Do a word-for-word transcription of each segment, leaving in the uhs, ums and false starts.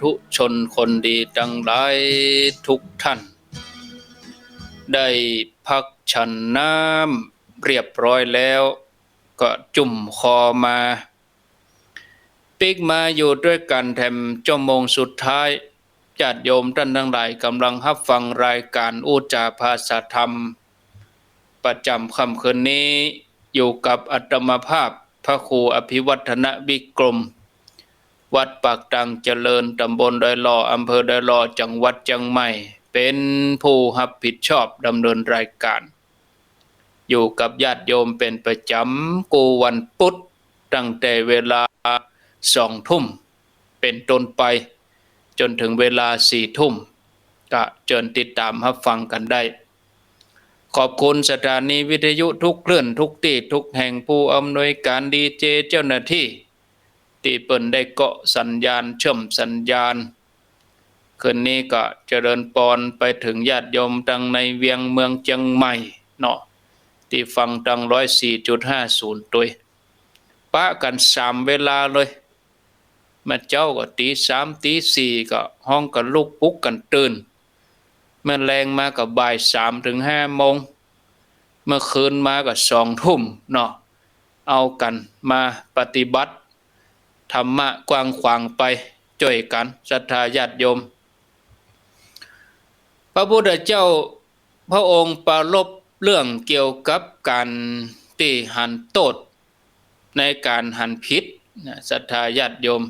ธุชนคนดีตังหลายทุกท่าน ได้พักฉันน้ำเรียบร้อยแล้ว ก็จุ่มคอมา ปิ๊กมาอยู่ตวยกั๋นแถมชั่วโมงสุดท้าย ญาติโยมต้านตังหลายก่ำลังฮับฟังรายก๋านอู้จ๋าภาษาธรรม ประจ๋ำค่ำคืนนี้ อยู่กับอาตมาภาพ พระครูอภิวัฒนวิกรม วัดปากตางเจริญ ต๋ำบลดอยหล่อ อำเภอดอยหล่อ จังหวัดเจียงใหม่ เป๋นผู้ฮับผิดชอบดำเนินรายก๋าน อยู่กับญาติโยมเป๋นประจ๋ำกู้วันปุ๊ด ตั้งแต่เวลาสองทุ่มเป๋นต้นไป จ๋นเถิงเวลาสี่ทุ่ม ก็เจิญติดต๋ามฮับฟังกั๋นได้ ขอบคุณสถานีวิทยุทุกคลื่น ทุกตี้ ทุกแห่ง ผู้อำนวยก๋าน ดีเจ เจ้าหน้าตี้ ตี้เปิ้นได้เกาะสัญญาณ เชื่อมสัญญาณ คืนนี้ก็เจริญปอนไปเถิงญาติโยมตังในเวียงเมืองเจียงใหม่เนาะ ตี้ฟังตังร้อยสี่จุดห้าศูนย์ตวย ปะกั๋นสามเวลาเลย เมื่อเจ๊าก็ตี๋สามตี๋สี่ก็ฮ้องกั๋นลุกปลุกกั๋นตื่น เมื่อแลงมาก็บ่ายสามเถิงห้าโมง เมื่อคืนมาก็สองทุ่มเนาะ เอากั๋นมาปฏิบัติธรรมะกว้างขวางไป จ้วยกั๋นศรัทธาญาติโยม พระพุทธเจ้าพระองค์ปรารภเรื่องเกี่ยวกับก๋านตี้หันโต้ษในก๋านหันผิดนะ ศรัทธาญาติโยม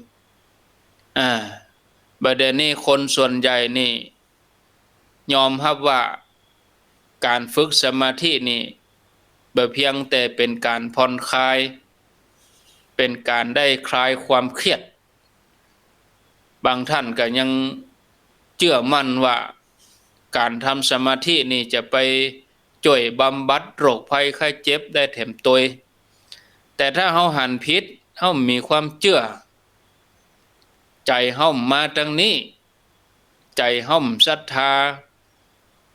อ่า บ่าเดี่ยวนี้คนส่วนใหญ่นี่ ยอมฮับว่าก๋านฝึกสมาธินี่ บ่เพียงแต่เป๋นก๋านผ่อนคลาย เป๋นก๋านได้คลายความเครียด บางต้านก็ยังเจื้อมั่นว่าก๋านทำสมาธินี่จะไปจ้วยบำบัดโรคภัยไข้เจ็บได้แถมตวย แต่ถ้าเฮาหันผิด เฮาบ่มีความเจื้อ ใจ๋เฮาบ่มาตังนี้ ใจ๋เฮาบ่ศรัทธา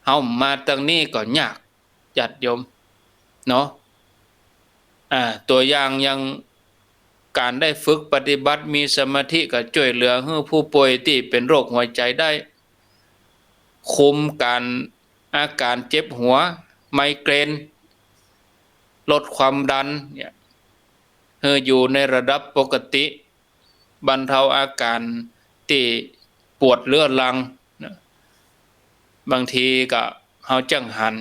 เฮาบ่มาตังนี้ก็ยาก ญาติโยมเนาะ อ่า ตั๋วอย่าง อย่างก๋านได้ฝึกปฏิบัติมีสมาธิก็จ้วยเหลือหื้อผู้ป่วยตี้เป๋นโรคหัวใจ๋ได้ คุมก๋าน อาก๋านเจ็บหัว ไมเกรน ลดความดันเนี่ย หื้ออยู่ในระดับปกติ บรรเทาอาก๋านตี้ปวดเรื้อรังนะ บางทีก็เฮาจั้งหัน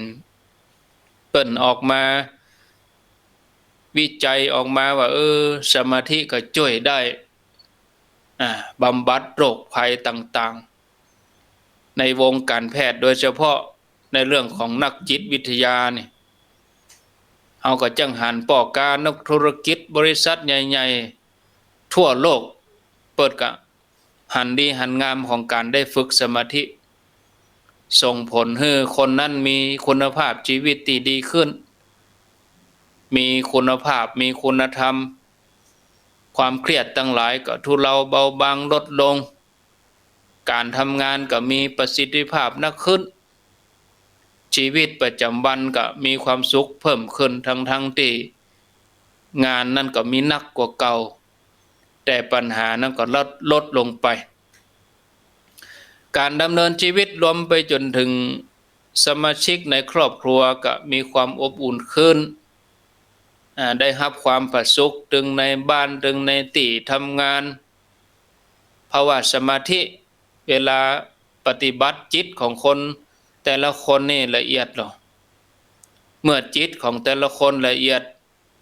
เปิ้นออกมา วิจัยออกมาว่า เออ สมาธิก็จ้วยได้ อ่า บำบัดโรคภัยต่างๆ ในวงก๋านแพทย์ โดยเฉพาะในเรื่องของนักจิตวิทยานี่ เฮาก็จั้งหันป้อก๊านักธุรกิจบริษัทใหญ่ๆ ทั่วโลก เปิ้นก็หันดีหันงามของก๋านได้ฝึกสมาธิ ส่งผลหื้อคนนั้นมีคุณภาพชีวิตตี้ดีขึ้น มีคุณภาพ มีคุณธรรม ความเครียดตังหลายก็ทุเลาเบาบางลดลง ก๋านทำงานก็มีประสิทธิภาพนักขึ้น ชีวิตประจ๋ำวันก็มีความสุขเพิ่มขึ้น ทั้งๆ ตี้งานนั้นก็มีนักกว่าเก่า แต่ปัญหานั้นก็ลด ลดลงไป ก๋านดำเนินชีวิตรวมไปจ๋นเถิงสมาชิกในครอบครัวก็มีความอบอุ่นขึ้น อ่า ได้ฮับความผาสุก ตึงในบ้าน ตึงในตี้ทำงาน เพราะว่าสมาธิ เวลาปฏิบัติจิตของคนแต่ละคนนี่ละเอียดหรอ เมื่อจิตของแต่ละคนละเอียด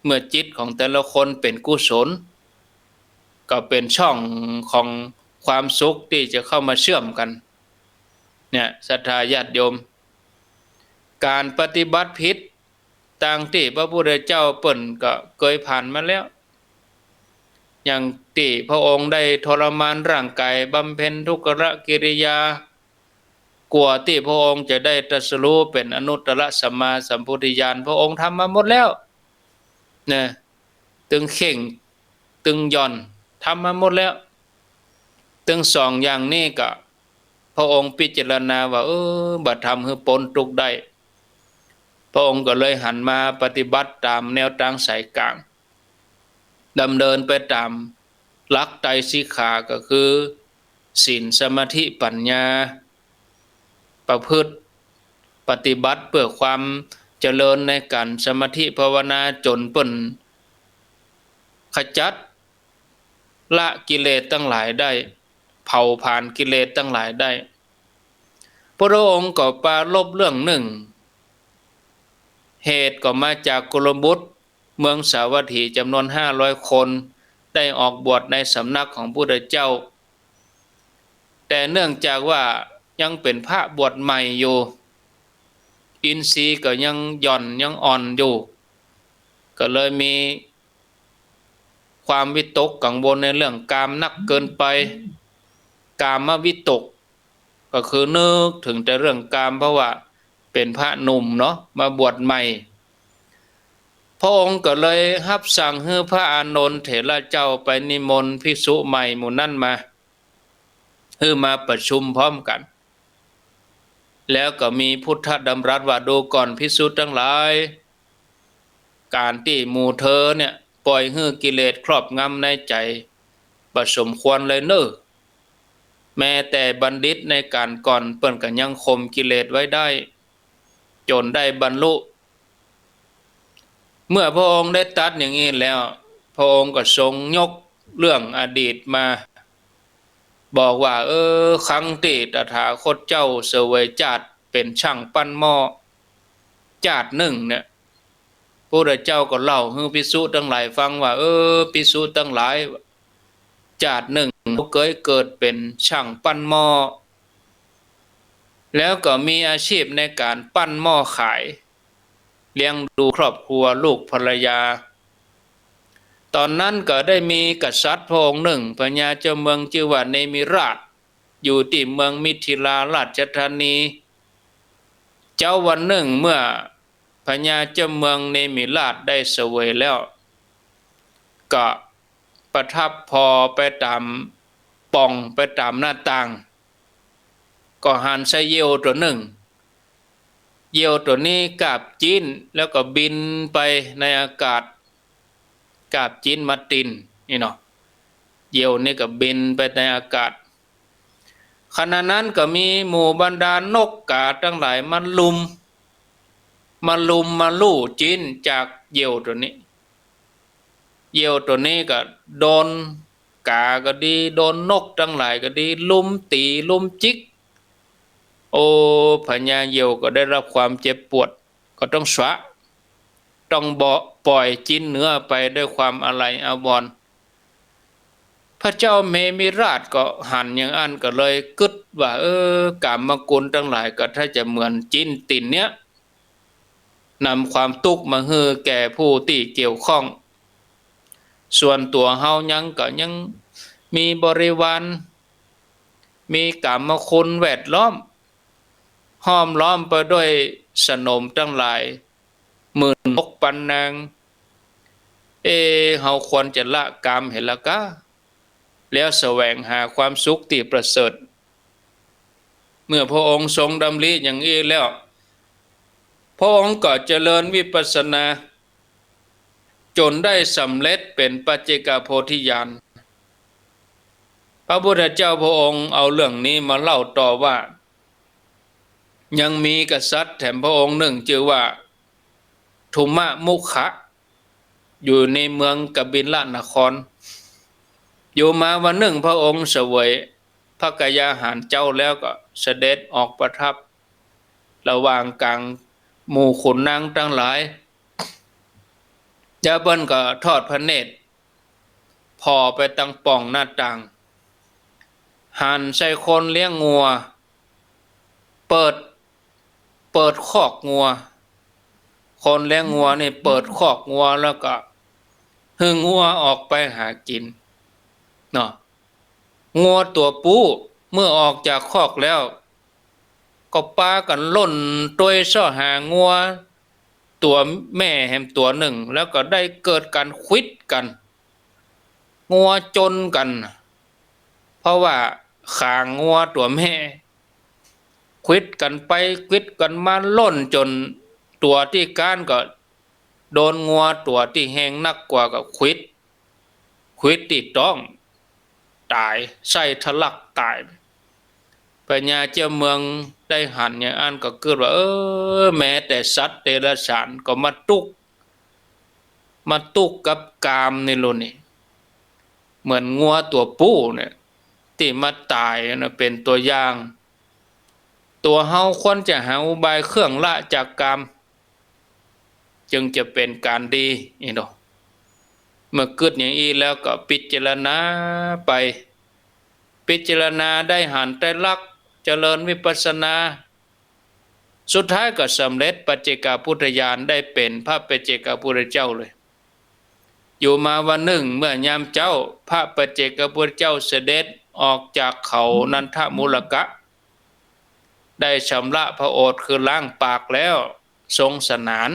เมื่อจิตของแต่ละคนเป๋นกุศล ก็เป๋นช่องของความสุขตี้จะเข้ามาเชื่อมกั๋น เนี่ย ศรัทธาญาติโยม ก๋านปฏิบัติผิด ตางตี้พระพุทธเจ้าเปิ้นก็เกยผ่านมาแล้ว อย่างตี้พระองค์ได้ทรมานร่างก๋าย บำเพ็ญทุกขกิริยา กว่าตี้พระองค์จะได้ตรัสรู้เป๋นอนุตตรสัมมาสัมโพธิญาณ พระองค์ทำมาหมดแล้ว นะ ตึงเข่ง ตึงหย่อน ทำมาหมดแล้ว ตึงสองอย่างนี้ก็ พระองค์พิจารณาว่า เออ บ่ทำหื้อป๊นตุ๊กข์ได้ พระองค์ก็เลยหันมาปฏิบัติต๋ามแนวตางสายก๋าง ดำเนินไปต๋ามหลักไตรสิกขา ก็คือ ศีล สมาธิ ปัญญา ประพฤติปฏิบัติเปื้อความเจริญในก๋านสมาธิภาวนา จ๋นเปิ้นขจัดละกิเลสตังหลายได้ เผาผลาญกิเลสตังหลายได้ พุทธองค์ก็ปรารภเรื่องนึ่ง เหตุก็มาจากกุลบุตรเมืองสาวัตถีจ๋ำนวนห้าร้อยคน ได้ออกบวชในสำนักของพุทธเจ้า แต่เนื่องจากว่ายังเป๋นพระบวชใหม่อยู่ อินทรีย์ก็ยังหย่อนยังอ่อนอยู่ ก็เลยมีความวิตกกังวลในเรื่องกามนักเกินไป กามวิตก ก็คือนึกเถิงแต่เรื่องกาม เพราะว่าเป๋นพระหนุ่มเนาะ มาบวชใหม่ พระองค์ก็เลยฮับสั่งหื้อพระอานนทเถระเจ้าไปนิมนต์ภิกษุใหม่หมู่นั้นมา หื้อมาประชุมพร้อมกั๋น แล้วก็มีพุทธดำรัสว่า ดูก่อนภิกษุตังหลาย ก๋านตี้หมู่เธอเนี่ยป่อยหื้อกิเลสครอบงำในใจ๋บ่สมควรเลยเน่อ แม้แต่บัณฑิตในก๋านก่อนเปิ้นก็ยังข่มกิเลสไว้ได้ จ๋นได้บรรลุ เมื่อพระองค์ได้ตรัสอย่างนี้แล้ว พระองค์ก็ทรงยกเรื่องอดีตมา บอกว่า เออ ครั้งตี้ตถาคตเจ้าเสวยจาติเป๋นช่างปั้นหม้อจาตินึ่งเนี่ย พุทธเจ้าก็เล่าหื้อภิกษุตังหลายฟังว่า เออ ภิกษุตังหลาย จาตินึ่งเฮาเกยเกิดเป๋นช่างปั้นหม้อ แล้วก็มีอาชีพในก๋านปั้นหม้อขาย เลี้ยงดูครอบครัวลูกภรรยา ต๋อนนั้นก็ได้มีกษัตริย์พระองค์นึ่ง พญาเจ้าเมืองจื้อว่าเนมิราช อยู่ตี้เมืองมิถิลาราชธานี เจ๊าวันนึ่งเมื่อพญาเจ้าเมืองเนมิราชได้เสวยแล้ว ก็ประทับผ่อไปต๋ามป่อง ไปต๋ามหน้าต่าง ก็หันใส่เหยี่ยวตั๋วนึ่ง เหยี่ยวตั๋วนี้กาบจิ๊น แล้วก็บินไปในอากาศ กาบจิ๊นมาติ่นนี่เนาะ เหยี่ยวนี่ก็บินไปในอากาศ ขณะนั้นก็มีหมู่บรรดานกกาตังหลายมาลุม มาลุมมาลู่จิ๊นจากเหยี่ยวตั๋วนี้ เหยี่ยวตั๋วนี้ก็โดนกาก็ดี โดนนกตังหลายก็ดี ลุมตี๋ลุมจิก โอ้ พญาเหยี่ยวก็ได้รับความเจ็บปวด ก็ต้องสละ ต้องบ่ ป่อยจิ๊นเนื้อไปด้วยความอาลัยอาวรณ์ พระเจ้าเนมิราชก็หันอย่างอั้นก็เลยกึ๊ดว่า เออ กามกุลตังหลายก็ถ้าจะเหมือนจิ๊นติ่นเนี้ย นำความตุ๊กข์มาหื้อแก่ผู้ตี้เกี่ยวข้อง ส่วนตั๋วเฮายังก็ยังมีบริวาร มีกามคุณแวดล้อม ห้อมล้อมไปด้วยสนมตังหลาย หมื่นหกปันนาง เอ เฮาควรจะละกามเหียละก้า แล้วแสวงหาความสุขตี้ประเสริฐ เมื่อพระองค์ทรงดำริอย่างอี้แล้ว พระองค์ก็เจริญวิปัสสนา จ๋นได้สำเร็จเป๋นปัจเจกโพธิญาณ พระพุทธเจ้าพระองค์เอาเรื่องนี้มาเล่าต่อว่า ยังมีกษัตริย์แถมพระองค์นึ่งจื้อว่า ทุมมุขะ อยู่ในเมืองกบิลนคร อยู่มาวันนึ่งพระองค์เสวยพระกายาหารเจ๊าแล้วก็เสด็จออกประทับ ระหว่างก๋างหมู่ขุนนางตังหลาย แล้วเปิ้นก็ทอดพระเนตร ผ่อไปตางป่องหน้าต่าง หันใส่คนเลี้ยงงัว เปิด เปิดคอกงัว คนเลี้ยงงัวนี่เปิดคอกงัวแล้วก็หื้องัวออกไปหากิ๋นเนาะ งัวตั๋วผู้เมื่อออกจากคอกแล้ว ก็ปากั๋นล่นตวยเซาะหางัวตั๋วแม่แหมตั๋วนึ่ง แล้วก็ได้เกิดก๋านขวิดกั๋น งัวจนกั๋น เพราะว่าขางงัวตั๋วแม่ ขวิดกั๋นไปขวิดกั๋นมาล่นจ๋นตั๋วตี้ก๊านก็โดนงัวตั๋วตี้แฮงนักกว่าก็ขวิด ขวิดตี้ต๊อง ต๋าย ไส้ทะลักต๋าย พญาเจ้าเมืองได้หันอย่างอั้นก็กึ๊ดว่า เออ แม้แต่สัตว์เดรัจฉานก็มาตุ๊ก มาตุ๊กกับกามนี่โลนี่ เหมือนงัวตั๋วปู้เนี่ย ตี้มาต๋ายนะ เป๋นตั๋วอย่าง ตั๋วเฮาควรจะหาอุบายเครื่องละจากกาม จึงจะเป๋นก๋านดี อี้เนาะ เมื่อกึ๊ดอย่างอี้แล้วก็พิจารณาไป พิจารณาได้หันไตรลักษณ์ เจริญวิปัสสนา สุดท้ายก็สำเร็จปัจเจกพุทธญาณ ได้เป๋นพระปัจเจกพุทธเจ้าเลย อยู่มาวันนึ่ง เมื่อยามเจ๊า พระปัจเจกพุทธเจ้าเสด็จออกจากเขานันทมูลกะ ได้ชำระพระโอษฐ์คือล้างปากแล้ว ทรงสนาน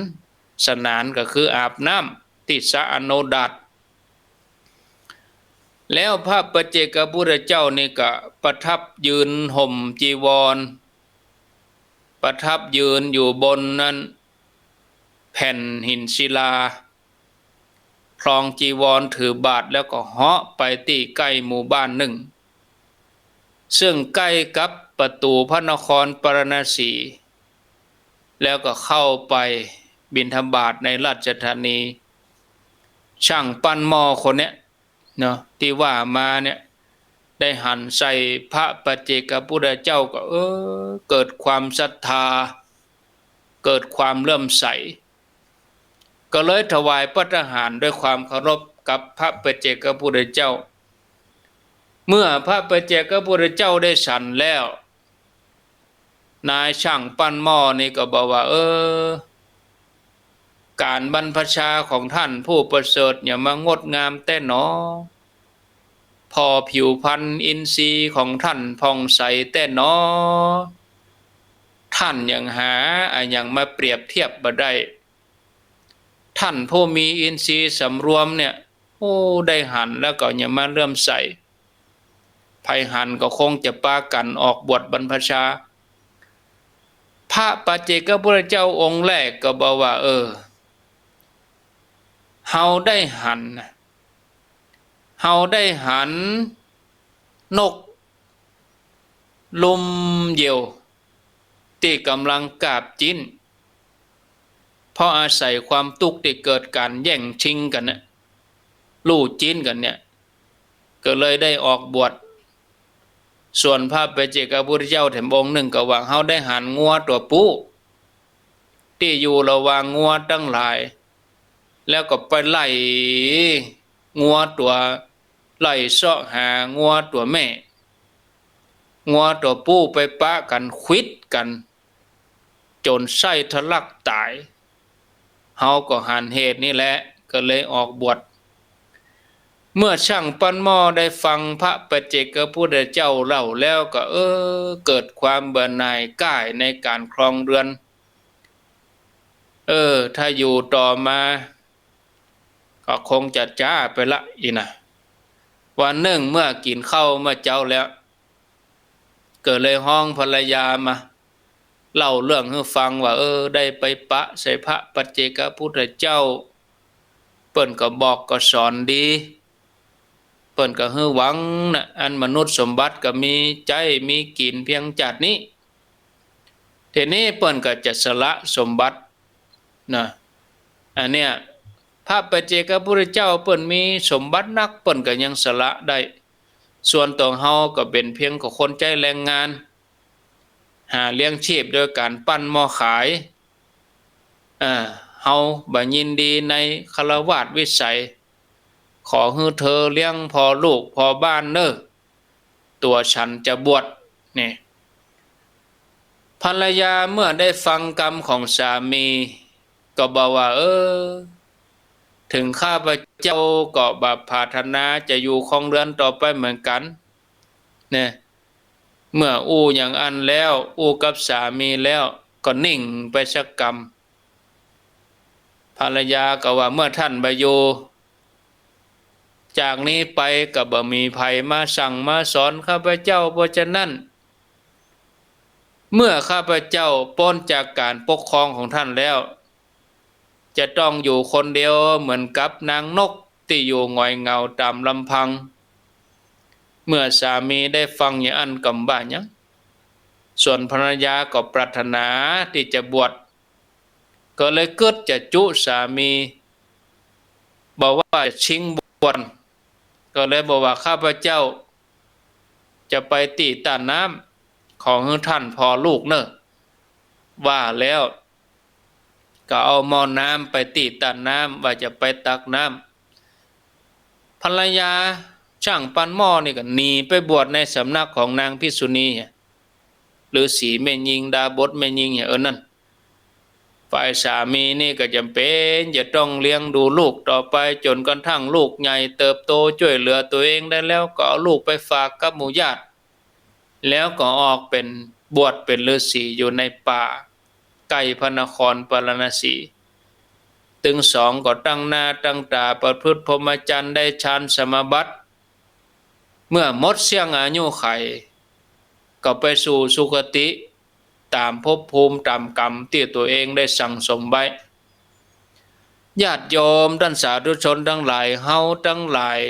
สนานก็คืออาบน้ำตี้สระอโนดาต แล้วพระปัจเจกพุทธเจ้านี่ก็ประทับยืนห่มจีวร ประทับยืนอยู่บนนั้นแผ่นหินศิลา ครองจีวรถือบาตรแล้วก็เหาะไปตี้ใก้หมู่บ้านนึ่ง ซึ่งใก้กับประตู๋พระนครปาราณสี แล้วก็เข้าไปบิณฑบาตในราชธานี ช่างปั้นหม้อคนเนี้ยเนาะ ตี้ว่ามาเนี่ย ได้หันใส่พระปัจเจกพุทธเจ้าก็ เออ เกิดความศรัทธา เกิดความเลื่อมใส ก็เลยถวายภัตตาหารด้วยความเคารพกับพระปัจเจกพุทธเจ้า เมื่อพระปัจเจกพุทธเจ้าได้ฉันแล้ว นายช่างปั้นหม้อนี่ก็บอกว่า เออ ก๋านบรรพชาของท่านผู้ประเสริฐเนี่ยมางดงามแต๊หนอ ผ่อผิวพรรณอินทรีย์ของท่านผ่องใสแต๊หนอ ท่านยังหาอะหยังมาเปรียบเทียบบ่ได้ ท่านผู้มีอินทรีย์สำรวมเนี่ย โอ้ ได้หันแล้วก็ยังมาเลื่อมใส ใผหันก็คงจะปากั๋นออกบวชบรรพชา พระปัจเจกพุทธเจ้าองค์แรกก็บอกว่า เออ เฮาได้หันนะ เฮาได้หันนกลุ่มเหยี่ยวตี้ก๋ำลังกาบจิ๊น เพราะอาศัยความตุ๊กข์ตี้เกิดก๋านแย่งชิงกั๋นเนี่ย ลู่จิ๊นกั๋นเนี่ย ก็เลยได้ออกบวช ส่วนพระปัจเจกพุทธเจ้าแถมองค์นึ่งก็ว่า เฮาได้หันงัวตั๋วปู้ ตี้อยู่ระหว่างงัวตังหลาย แล้วก็ไปไล่งัวตั๋ว ไล่เซาะหางัวตั๋วแม่ งัวตั๋วปู้ไปปะกั๋นขวิดกั๋น จ๋นไส้ทะลักต๋าย เฮาก็หันเหตุนี้แหละ ก็เลยออกบวช เมื่อช่างปั้นหม้อได้ฟังพระปัจเจกพุทธเจ้าเล่าแล้วก็ เออ เกิดความเบื่อหน่ายก้ายในก๋านครองเรือน เออ ถ้าอยู่ต่อมา ก็คงจะจ๊าไปละอี้นะ วันนึ่งเมื่อกิ๋นข้าวเมื่อเจ๊าแล้ว ก็เลยฮ้องภรรยามา เล่าเรื่องหื้อฟังว่า เออ ได้ไปปะใส่พระปัจเจกพุทธเจ้า เปิ้นก็บอกก็สอนดี เปิ้นก็หื้อหวังนะ อันมนุษย์สมบัติก็มีใจ๊มีกิ๋นเพียงจาตินี้ ทีนี้เปิ้นก็จะสละสมบัตินะ อันเนี้ย พระปัจเจกพุทธเจ้าเปิ้นมีสมบัตินัก เปิ้นก็ยังสละได้ ส่วนตั๋วเฮาก็เป๋นเพียงก็คนใจ๊แรงงาน หาเลี้ยงชีพโดยก๋านปั้นหม้อขาย อ่า เฮาบ่ยินดีในฆราวาสวิสัย ขอหื้อเธอเลี้ยงผ่อลูกผ่อบ้านเน่อ ตั๋วฉันจะบวช นี่ ภรรยาเมื่อได้ฟังกำของสามี ก็บอกว่า เออ เถิงข้าพเจ้าก็บ่ปรารถนาจะอยู่ครองเรือนต่อไปเหมือนกั๋น เนี่ย เมื่ออู้อย่างอั้นแล้ว อู้กับสามีแล้ว ก็นิ่งไปสักกำ ภรรยาก็ว่า เมื่อท่านบ่อยู่ จากนี้ไปก็บ่มีใผมาสั่งมาสอนข้าพเจ้า เพราะฉะนั้น เมื่อข้าพเจ้าป๊นจากก๋านปกครองของท่านแล้ว จะต้องอยู่คนเดียวเหมือนกับนางนกตี้อยู่หงอยเหงาต๋ามลำพัง เมื่อสามีได้ฟังอย่างอั้นก็บ่ว่าหยัง ส่วนภรรยาก็ปรารถนาตี้จะบวช ก็เลยกึ๊ดจะจุสามี บ่ว่าจะชิงบวช ก็เลยบอกว่า ข้าพเจ้าจะไปตี้ต้านน้ำ ขอหื้อท่านผ่อลูกเน่อ ว่าแล้วก็เอาหม้อน้ำไปตี้ต้านน้ำ ว่าจะไปตักน้ำ ภรรยาช่างปั้นหม้อนี่ก็หนีไปบวชในสำนักของนางภิกษุณี ฤๅษีแม่ญิง ดาบสแม่ญิงอย่างเอิ้นนั่น ฝ่ายสามีนี่ก็จ๋ำเป๋นจะต้องเลี้ยงดูลูกต่อไป จ๋นกระทั่งลูกใหญ่เติบโตจ้วยเหลือตั๋วเองได้แล้ว ก็เอาลูกไปฝากกับหมู่ญาติ แล้วก็ออกเป๋น บวชเป๋นฤๅษีอยู่ในป่าใก้พระนครปาราณสี ตึงสองก็ตั้งหน้าตั้งต๋าประพฤติพรหมจรรย์ได้ฌานสมาบัติ เมื่อหมดเสี้ยงอายุขัย ก็ไปสู่สุคติ ต๋ามภพภูมิต๋ามกรรมตี้ตั๋วเองได้สั่งสมไว้ ญาติโยมต้านสาธุชนตังหลาย เฮาตังหลาย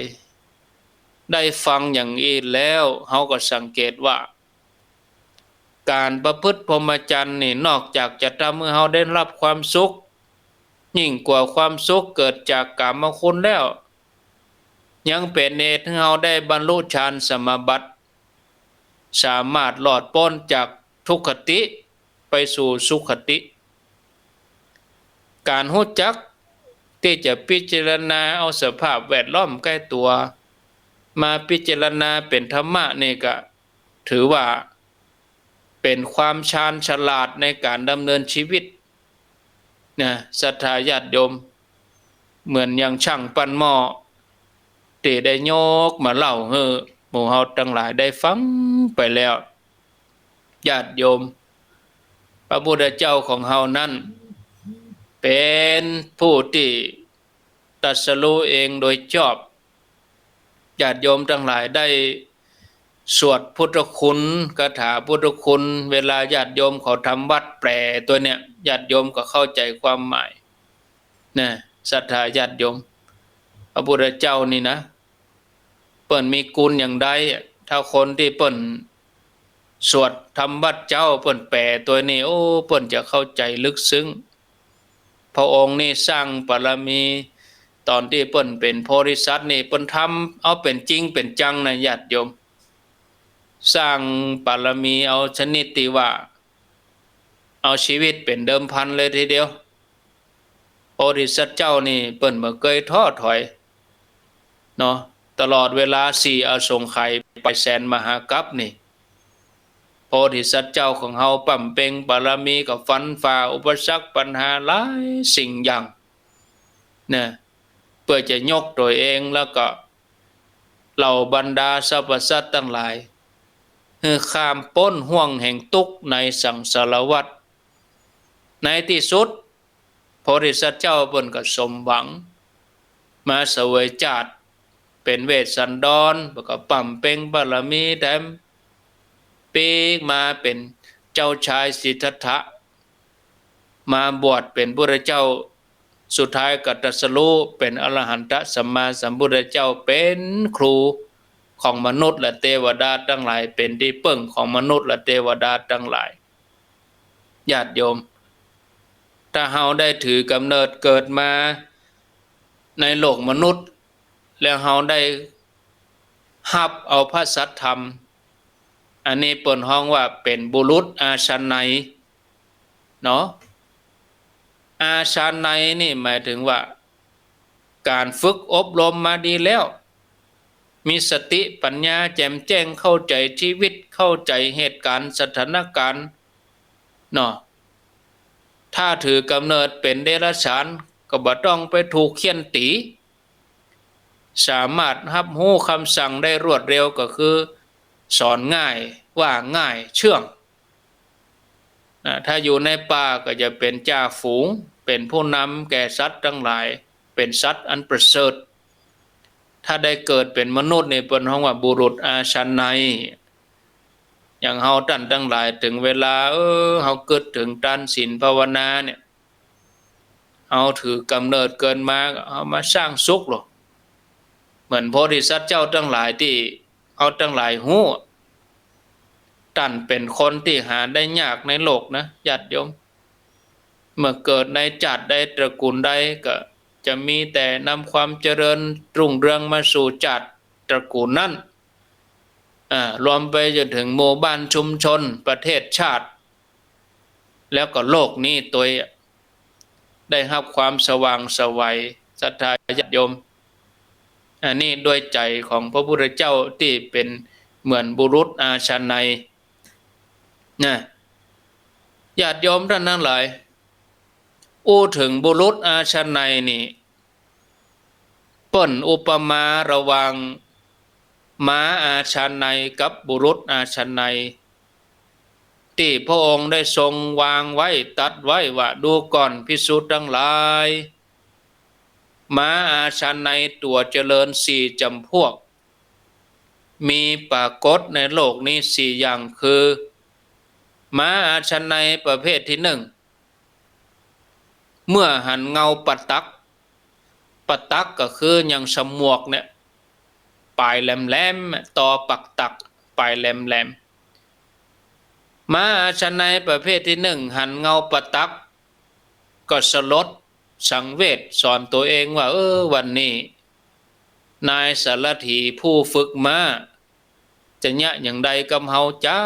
ได้ฟังอย่างอี้แล้ว เฮาก็สังเกตว่า ก๋านประพฤติพรหมจรรย์นี่ นอกจากจะทำหื้อเฮาได้ฮับความสุข ยิ่งกว่าความสุขเกิดจากกามคุณแล้ว ยังเป๋นเหตุหื้อเฮาได้บรรลุฌานสมาบัติ สามารถรอดป๊นจากทุกขติไปสู่สุขติ ก๋านฮู้จักตี้จะพิจารณาเอาสภาพแวดล้อมใก้ตั๋ว มาพิจารณาเป๋นธรรมะนี่ก็ถือว่าเป๋นความชาญฉลาดในก๋านดำเนินชีวิต นะ ศรัทธาญาติโยม เหมือนอย่างช่างปั้นหม้อตี้ได้ยกมาเล่าหื้อหมู่เฮาตังหลายได้ฟังไปแล้ว ญาติโยม พระพุทธเจ้าของเฮานั้นเป๋นผู้ตี้ตรัสรู้เองโดยชอบ ญาติโยมตังหลายได้สวดพุทธคุณ คาถาพุทธคุณ เวลาญาติโยมเขาทำวัตรแปลตั๋วเนี่ย ญาติโยมก็เข้าใจ๋ความหมาย นะ ศรัทธาญาติโยม พระพุทธเจ้านี่นะ เปิ้นมีกุณอย่างใดอะ ถ้าคนตี้เปิ้นสวดทำวัตรเจ๊า เปิ้นแปลตั๋วนี่ โอ้ เปิ้นจะเข้าใจ๋ลึกซึ้ง พระองค์นี่สร้างบารมี ต๋อนตี้เปิ้นเป๋นโพธิสัตว์นี่ เปิ้นทำเอาเป๋นจริงเป๋นจังนะญาติโยม สร้างบารมีเอาชนิดตี้ว่า เอาชีวิตเป๋นเดิมพันเลยทีเดียว โพธิสัตว์เจ้านี่เปิ้นบ่เกยท้อถอย เนาะ ตลอดเวลาสี่อสงไขยไปแสนมหากัปนี่ โพธิสัตว์เจ้าของเฮาบำเพ็ญบารมีก็ฟันฝ่าอุปสรรคปัญหาหลายสิ่งอย่าง นะ เปื้อจะยกตั๋วเองแล้วก็เหล่าบรรดาสรรพสัตว์ตังหลาย หื้อข้ามป๊นห่วงแห่งตุ๊กข์ในสังสารวัฏ ในตี้สุด โพธิสัตว์เจ้าเปิ้นก็สมหวัง มาเสวยจาติเป๋นเวสสันดร แล้วก็บำเพ็ญบารมีแถมปีกมาเป๋นเจ้าชายสิทธัตถะ มาบวชเป๋นพุทธเจ้า สุดท้ายก็ตรัสรู้เป๋นอรหันตสัมมาสัมพุทธเจ้า เป๋นครูของมนุษย์และเตวดาตังหลาย เป๋นตี้เปิ้งของมนุษย์และเตวดาตังหลาย ญาติโยม ถ้าเฮาได้ถือกำเนิดเกิดมาในโลกมนุษย์ แล้วเฮาได้ฮับเอาพระสัทธรรม อันนี้เปิ้นฮ้องว่าเป๋นบุรุษอาชาไนย เนาะ อาชาไนยนี่หมายถึงว่า ก๋านฝึกอบรมมาดีแล้ว มีสติปัญญาแจ่มแจ้ง เข้าใจ๋ชีวิต เข้าใจ๋เหตุก๋ารณ์สถานก๋ารณ์ เนาะ ถ้าถือกำเนิดเป๋นเดรัจฉาน ก็บ่ต้องไปถูกเฆี่ยนตี๋ สามารถฮับฮู้กำสั่งได้รวดเร็ว ก็คือสอนง่าย ว่าง่าย เชื่อง นะ ถ้าอยู่ในป่าก็จะเป๋นจ่าฝูง เป๋นผู้นำแก่สัตว์ตังหลาย เป๋นสัตว์อันประเสริฐ ถ้าได้เกิดเป๋นมนุษย์นี่เปิ้นฮ้องว่าบุรุษอาชาไนย อย่างเฮาต้านตังหลาย เถิงเวลา เออ เฮากึ๊ดเถิงตานศีลภาวนาเนี่ย เฮาถือกำเนิดเกิดมา เฮามาสร้างสุขหรอ เหมือนโพธิสัตว์เจ้าตังหลายตี้ เอาตังหลายฮู้ ต้านเป๋นคนตี้หาได้ยากในโลกนะ ญาติโยม เมื่อเกิดในจาติใดตระกูลใดก็จะมีแต่นำความเจริญรุ่งเรืองมาสู่จาติตระกูลนั้น อ่า รวมไปจนถึงหมู่บ้านชุมชน ประเทศชาติ แล้วก็โลกนี้ตวย ได้ฮับความสว่างไสว ศรัทธาญาติโยม อันนี้ด้วยใจ๋ของพระพุทธเจ้าตี้เป๋นเหมือนบุรุษอาชาไนยนะ ญาติโยมต้านตังหลาย อู้เถิงบุรุษอาชาไนยนี่ เปิ้นอุปมาระหว่างม้าอาชาไนยกับบุรุษอาชาไนย ตี้พระองค์ได้ทรงวางไว้ ตรัสไว้ว่า ดูก่อนภิกษุตังหลาย ม้าอาชาไนยตั๋วเจริญสี่จ๋ำพวก มีปรากฏในโลกนี้สี่อย่างคือ ม้าอาชาไนยประเภทตี้นึ่ง เมื่อหันเงาประตัก ประตักก็คืออย่างฉมวกเนี่ย ป๋ายแหลมๆ ตอประตัก ป๋ายแหลมๆ ม้าอาชาไนยประเภทตี้นึ่ง หันเงาประตัก ก็สลดสังเวช สอนตั๋วเองว่า เออ วันนี้ นายสารถีผู้ฝึกม้า จะเยียะอย่างใดกับเฮาจ๊ะ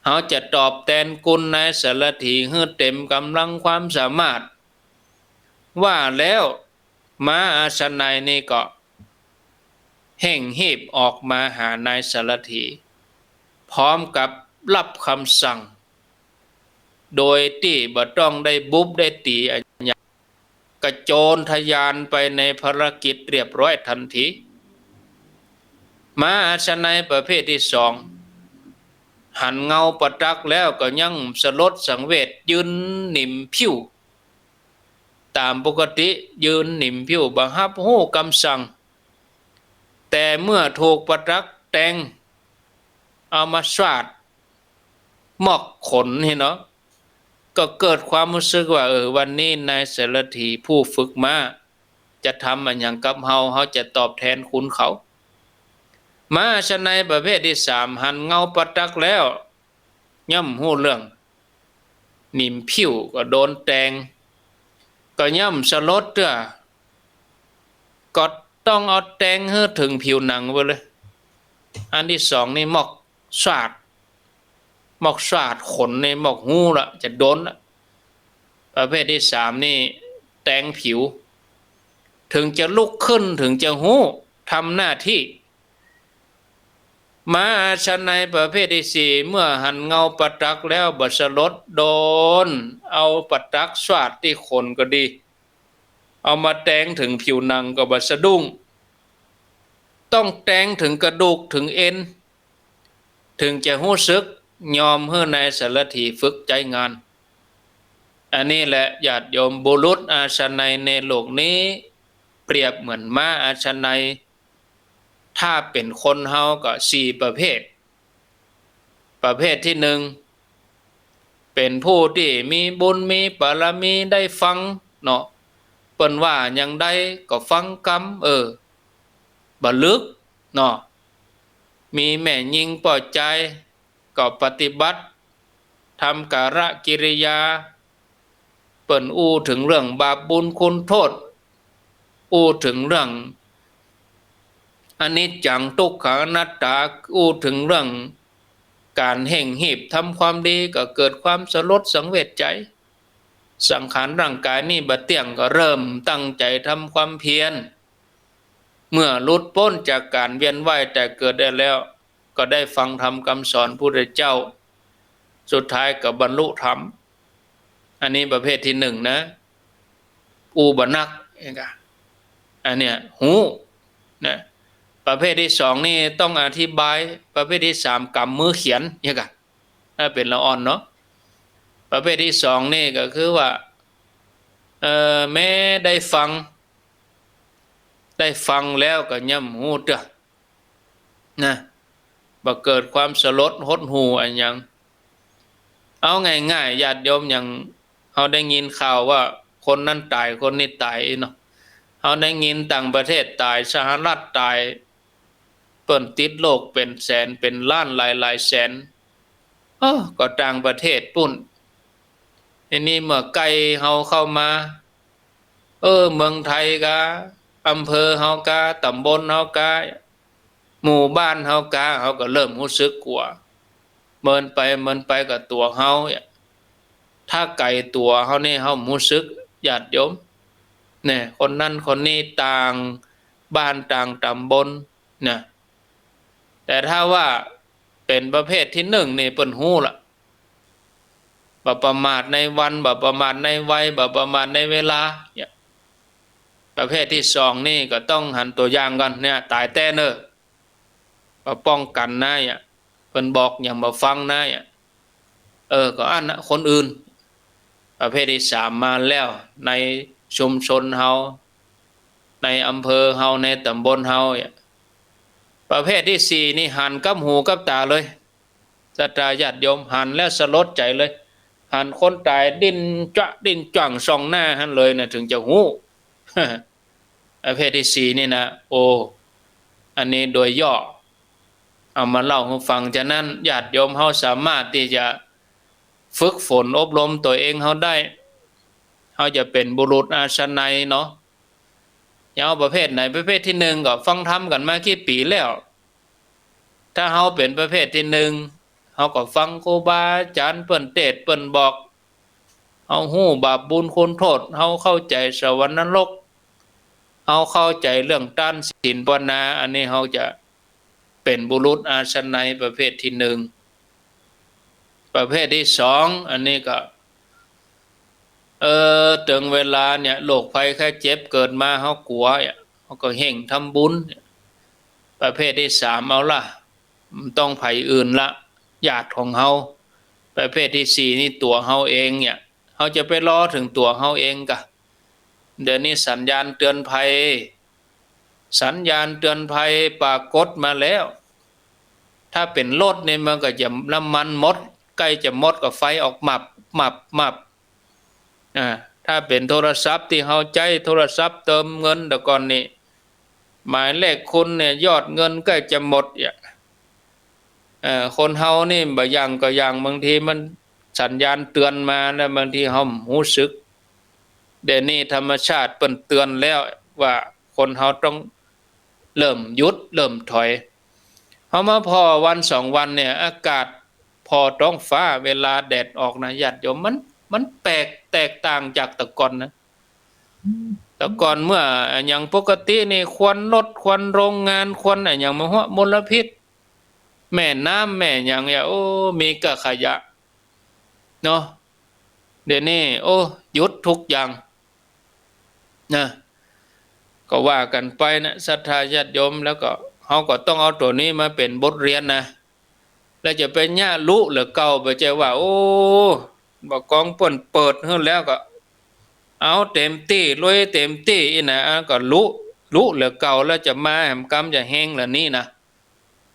เฮาจะตอบแตนคุณนายสารถีหื้อเต๋มก๋ำลังความสามารถ ว่าแล้วม้าอาชาไนยนี่ก็เฮ่งฮีบออกมาหานายสารถี พร้อมกับฮับกำสั่ง โดยตี้บ่ต้องได้บุบได้ตี๋อะหยัง กระโจนทะยานไปในภารกิจเรียบร้อยทันที ม้าอาชาไนยประเภทตี้สอง หันเงาประตักแล้วก็ยังสลดสังเวช ยืนหนิมผิว ต๋ามปกติยืนหนิมผิว บ่ฮับฮู้กำสั่ง แต่เมื่อถูกประตักแตง เอามาสาด มอกขนนี่เนาะ ก็เกิดความฮู้สึกว่า เออ วันนี้นายสารถีผู้ฝึกม้า จะทำอะหยังกับเฮา เฮาจะตอบแตนคุณเขา ม้าอาชาไนยประเภทตี้สาม หันเงาประตักแล้ว ย่อมฮู้เรื่อง หนิมผิวก็โดนแตง ก็ย่อมสลดเตื้อ ก็ต้องเอาแตงหื้อเถิงผิวหนังไปเลย อันตี้สองนี่มอกสาด มอกสาดขนนี่มอกฮู้ละ จะโดนละ ประเภทตี้สามนี่แตงผิว เถิงจะลุกขึ้น เถิงจะฮู้ ทำหน้าตี้ ม้าอาชาไนยประเภทตี้สี่ เมื่อหันเงาประตักแล้วบ่สลด โดนเอาประตักสาดตี้ขนก็ดี เอามาแตงเถิงผิวหนังก็บ่สะดุ้ง ต้องแตงเถิงกระดูกเถิงเอ็น เถิงจะฮู้สึก ยอมหื้อนายสารถีฝึกใจ๊งาน อันนี้แหละญาติโยม บุรุษอาชาไนยในโลกนี้ เปรียบเหมือนม้าอาชาไนย ถ้าเป๋นคนเฮาก็สี่ประเภท ประเภทตี้นึ่ง เป๋นผู้ตี้มีบุญมีบารมีได้ฟังเนาะ เปิ้นว่าอย่างใดก็ฟังกำ เออ บ่ลึกเนาะ มีแม่ญิงป้อจาย ก็ปฏิบัติ ทำกาละกิริยา เปิ้นอู้เถิงเรื่องบาปบุญคุณโต้ษ อู้เถิงเรื่องอนิจจังทุกขังอนัตตา อู้เถิงเรื่องก๋านเฮ่งฮีบทำความดี ก็เกิดความสลดสังเวชใจ๋ สังขารร่างก๋ายนี่บ่เตี้ยง ก็เริ่มตั้งใจ๋ทำความเพียร เมื่อหลุดป๊นจากก๋านเวียนว่ายต๋ายเกิดได้แล้ว ก็ได้ฟังธรรมกำสอนพุทธเจ้า สุดท้ายก็บรรลุธรรม อันนี้ประเภทตี้นึ่งนะ อู้บ่นัก อันเนี้ยฮู้นะ ประเภทตี้สองนี่ต้องอธิบาย ประเภทตี้สามก๋ำมือเขียน เนี่ยกะ ถ้าเป๋นละอ่อนเนาะ ประเภทตี้สองนี่ก็คือว่า เอ่อ แม้ได้ฟัง ได้ฟังแล้วก็ย่อมฮู้เตื้อ นะ บ่เกิดความสลดหดหู่อะหยัง เอาง่ายๆ ญาติโยม อย่างเฮาได้ยินข่าวว่าคนนั้นต๋าย คนนี้ต๋ายเนาะ เฮาได้ยินต่างประเทศต๋าย สหรัฐต๋าย ปิ้นติดโรคเป๋นแสนเป๋นล้านหลายๆ แสน เออ ก็ต่างประเทศปู๊น ทีนี้เมื่อใก้เฮาเข้ามา เออ เมืองไทยกา อำเภอเฮากา ต๋ำบลเฮากา หมู่บ้านเฮากา เฮาก็เริ่มฮู้สึกกั๋ว เมินไป เมินไปก็ตั๋วเฮาเนี่ย ถ้าไก๋ตั๋วเฮานี่ เฮาบ่ฮู้สึก ญาติโยม เนี่ย คนนั้นคนนี้ ต่างบ้านต่างต๋ำบล นะ แต่ถ้าว่าเป๋นประเภทตี้นึ่งนี่ เปิ้นฮู้ละ บ่ประมาทในวัน บ่ประมาทในวัย บ่ประมาทในเวลา เนี่ย ประเภทตี้สองนี่ก็ต้องหันตั๋วอย่างก่อน เนี่ย ต๋ายแต๊เน่อ บ่ป้องกั๋นนะ เนี่ย เปิ้นบอกหยังบ่ฟังนะ เนี่ย เออ ก็อั้นนะ คนอื่น ประเภทตี้สามมาแล้ว ในชุมชนเฮา ในอำเภอเฮา ในต๋ำบลเฮา เนี่ย ประเภทตี้สี่นี่หันกับหูกับต๋าเลย ศรัทธาญาติโยม หันแล้วสลดใจ๋เลย หันคนต๋ายดิ้นจ๊ะดิ้นจ้างส่องหน้าหั้นเลยนะ เถิงจะฮู้ ประเภทตี้สี่นี่นะ โอ้ อันนี้โดยย่อ เอามาเล่าหื้อฟัง ฉะนั้นญาติโยมเฮาสามารถตี้จะฝึกฝนอบรมตั๋วเองเฮาได้ เฮาจะเป๋นบุรุษอาชาไนยเนาะ จะเอาประเภทไหน ประเภทตี้นึ่งก็ฟังธรรมกั๋นมากี่ปี๋แล้ว ถ้าเฮาเป๋นประเภทตี้นึ่ง เฮาก็ฟังครูบาอาจ๋ารย์เปิ้นเตสน์เปิ้นบอก เฮาฮู้บาปบุญคุณโต้ษ เฮาเข้าใจ๋สวรรค์นรก เฮาเข้าใจ๋เรื่องตานศีลภาวนา อันนี้เฮาจะเป๋นบุรุษอาชาไนยประเภทตี้นึ่ง ประเภทตี้สอง อันนี้ก็ เออ เถิงเวลาเนี่ย โรคภัยไข้เจ็บเกิดมา เฮากั๋วเนี่ย เฮาก็เฮ่งทำบุญเนี่ย ประเภทตี้สาม เอาละ บ่ต้องใผอื่นละ ญาติของเฮา ประเภทตี้สี่นี่ตั๋วเฮาเองเนี่ย เฮาจะไปรอเถิงตั๋วเฮาเองกา เดี๋ยวนี้สัญญาณเตือนภัย สัญญาณเตือนภัยปรากฏมาแล้ว ถ้าเป๋นรถนี่มันก็จะน้ำมันหมด ใก้จะหมดก็ไฟออกมับ มับ มับ อ่า ถ้าเป๋นโทรศัพท์ตี้เฮาใจ๊โทรศัพท์เติมเงินแต่ก่อนนี่ หมายเลขคุณเนี่ยยอดเงินใก้จะหมดเนี่ย เอ่อ คนเฮานี่บ่อย่างก็อย่าง บางทีมันสัญญาณเตือนมาแล้ว บางทีเฮาบ่ฮู้สึก เดี๋ยวนี้ธรรมชาติเปิ้นเตือนแล้วว่าคนเฮาต้องเริ่มหยุด เริ่มถอย เฮามาผ่อวันสองวันเนี่ย อากาศผ่อต๊องฟ้า เวลาแดดออกนะ ญาติโยม มัน มันแปลก แตกต่างจากแต่ก่อนนะ แต่ก่อนเมื่ออะหยังปกตินี่ ควันรถ ควันโรงงาน ควันอะหยังมาหัว มลพิษ แม่น้ำแม่หยังเนี่ย โอ้ มีก้าขยะเนาะ เดี๋ยวนี้ โอ้ หยุดทุกอย่างนะ ก็ว่ากั๋นไปนะ ศรัทธาญาติโยม แล้วก็เฮาก็ต้องเอาตั๋วนี้มาเป๋นบทเรียนนะ แล้วจะไปเยียะลุเหลือเก่า บ่ใจ้ว่า โอ้ บ่ากองเปิ้นเปิดหื้อแล้วก็เอาเต๋มตี้ ลุยเต๋มตี้อี้นะ อันก็ลุ ลุเหลือเก่า แล้วจะมาแหมกำจะเฮงเหลือนี้นะ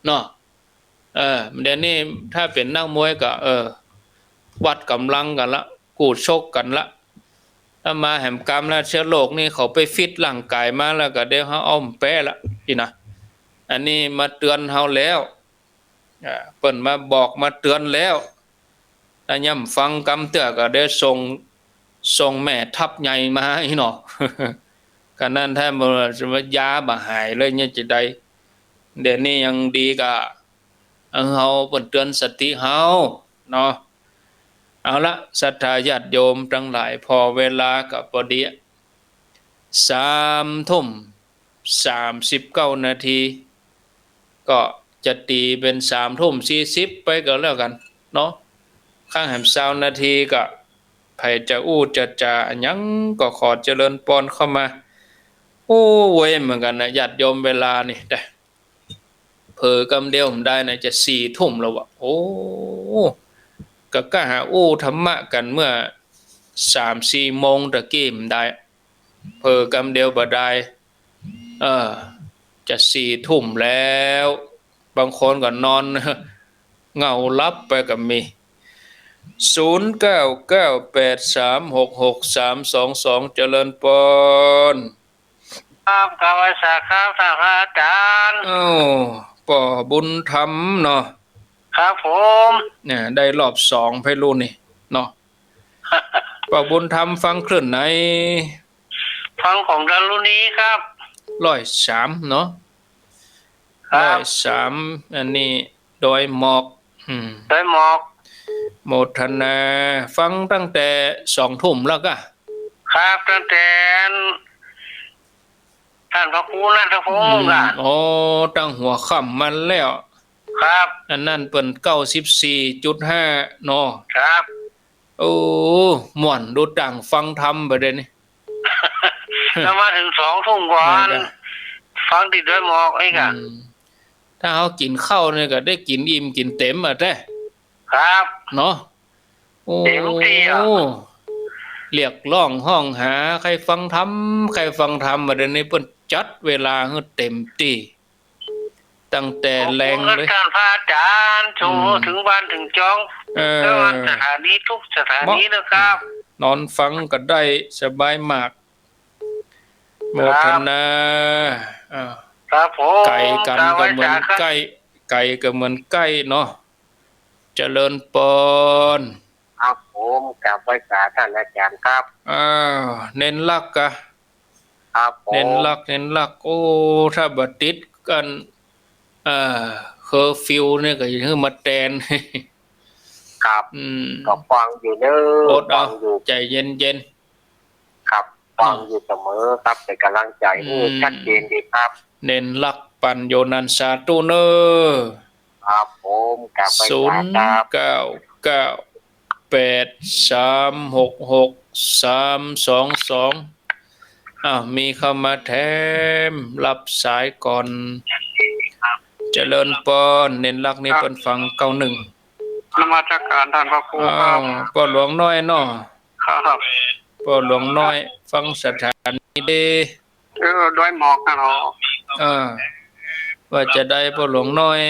เนาะ เออ เดี๋ยวนี้ถ้าเป๋นนักมวยก็ เออ วัดก๋ำลังกั๋นละ กู้ชกกั๋นละ ถ้ามาแหมกำแล้ว เจื๊อโรคนี่เขาไปฟิตร่างก๋ายมาแล้วก็ เดี๋ยวเฮาเอาบ่แป๊ละ อี้นะ อันนี้มาเตือนเฮาแล้ว อ่า เปิ้นมาบอกมาเตือนแล้ว ถ้ายังบ่ฟังกำเตื้อก็เดี๋ยวส่ง ส่งแม่ทัพใหญ่มาอี้เนาะ ขนาดถ้าบ่ จะว่ายาบ่หายเลยเนี่ยจะใด เดี๋ยวนี้ยังดีกา เออ เฮาเปิ้นเตือนสติเฮาเนาะ เอาละ ศรัทธาญาติโยมตังหลาย ผ่อเวลาก็ปอดี สามทุ่มสามสิบเก้านาที ก็จะตี๋เป๋นสามทุ่มสี่สิบไปก็แล้วกั๋นเนาะ ข้างแหมซาวนาทีก็ ใผจะอู้จะจ๋าอะหยังก็ขอเจริญปอนเข้ามา โอ้ เว่ยเหมือนกั๋นนะ ญาติโยม เวลานี่ แต่ เผลอกำเดียวบ่ได้นะ จะสี่ทุ่มแล้ววะ โอ้ ก็ก้าหาอู้ธรรมะกั๋นเมื่อสามสี่โมงตะกี้บ่ได้ เผลอกำเดียวบ่ได้ เออ จะสี่ทุ่มแล้ว บางคนก็นอน เหงาหลับไปก็มี ศูนย์เก้าเก้าแปดสามหกหกสามสองสอง เจริญปอน ครับ กราบไหว้สาครับ ท่านพระอาจารย์ อ้าว ป้อบุญธรรมเนาะ ครับผม เนี่ย ได้รอบสองไปลูกนี่เนาะ ป้อบุญธรรมฟังคลื่นไหน ฟังของดารุณีครับ ร้อยสามเนาะ ครับ ร้อยสาม อันนี้ดอยหมอก อืม ดอยหมอก โมทนา ฟังตั้งแต่สองทุ่มแล้วกะ ครับ ตั้งแต่ ท่านพระครูนันทพงษ์ อืม กะ อ๋อ ตั้งหัวค่ำมาแล้ว ครับ อันนั้นเปิ้นเก้าสิบสี่จุดห้าเนาะ ครับ โอ้ ม่วน ดูต่างฟังธรรมไปเลยนี่ แล้วมาเถิงสองทุ่มก่อน นั่นกะ ฟังตี้ดอยหมอกนี่กะ อืม ถ้าเฮากิ๋นข้าวนี่กะได้กิ๋นอิ่มกิ๋นเต็มอะแต๊ ครับ เนาะ โอ้ เต็มตี้อะ เรียกร้องฮ้องหา ใค่ฟังธรรม ใค่ฟังธรรม บ่าเดี่ยวนี้เปิ้นจัดเวลาหื้อเต็มตี้ ตั้งแต่แลงเลย ขอบคุณท่านพระอาจารย์ ส่ง อืม เถิงบ้านเถิงจอง เออ ทั่วสถานีทุกสถานีนะครับ นอนฟังก็ได้สบายมาก โมทนา ครับ อ่า ครับผม ไก๋กั๋นก็เหมือนใก้ ไก๋ก็เหมือนใก้เนาะ เจริญปอน ครับผม กราบไหว้สาท่านอาจารย์ครับ อ้าว เน้นหลักกะ ครับผม เน้นหลัก เน้นหลัก โอ้ ถ้าบ่ติดกั๋น เอ่อ เคอร์ฟิวนี่ก็จะหื้อมาแตน ครับ อืม ก็ฟังอยู่เน้อ อดเอา ฟังอยู่ ใจ๋เย็นๆ ครับ ฟังอยู่เสมอครับ เป๋นก๋ำลังใจ๋ อืม ชัดเจนดีครับ เน้นหลักปั๋นอยู่นั้น สาธุเน้อ ครับผม กราบไหว้สาครับ ศูนย์เก้าเก้าแปดสามหกหกสามสองสอง อ้าว มีเข้ามาแถม รับสายก่อน เจริญปอน เน้นหลักนี่ ครับ เปิ้นฟังเก้าหนึ่ง นมัสการท่านพระครูครับ อ้าว ป้อหลวงน้อยเนาะ ครับ ป้อหลวงน้อย ฟังสถานีเด้ เออ ดอยหมอกนั่นเหรอ เออ ว่าจะใดป้อหลวงน้อย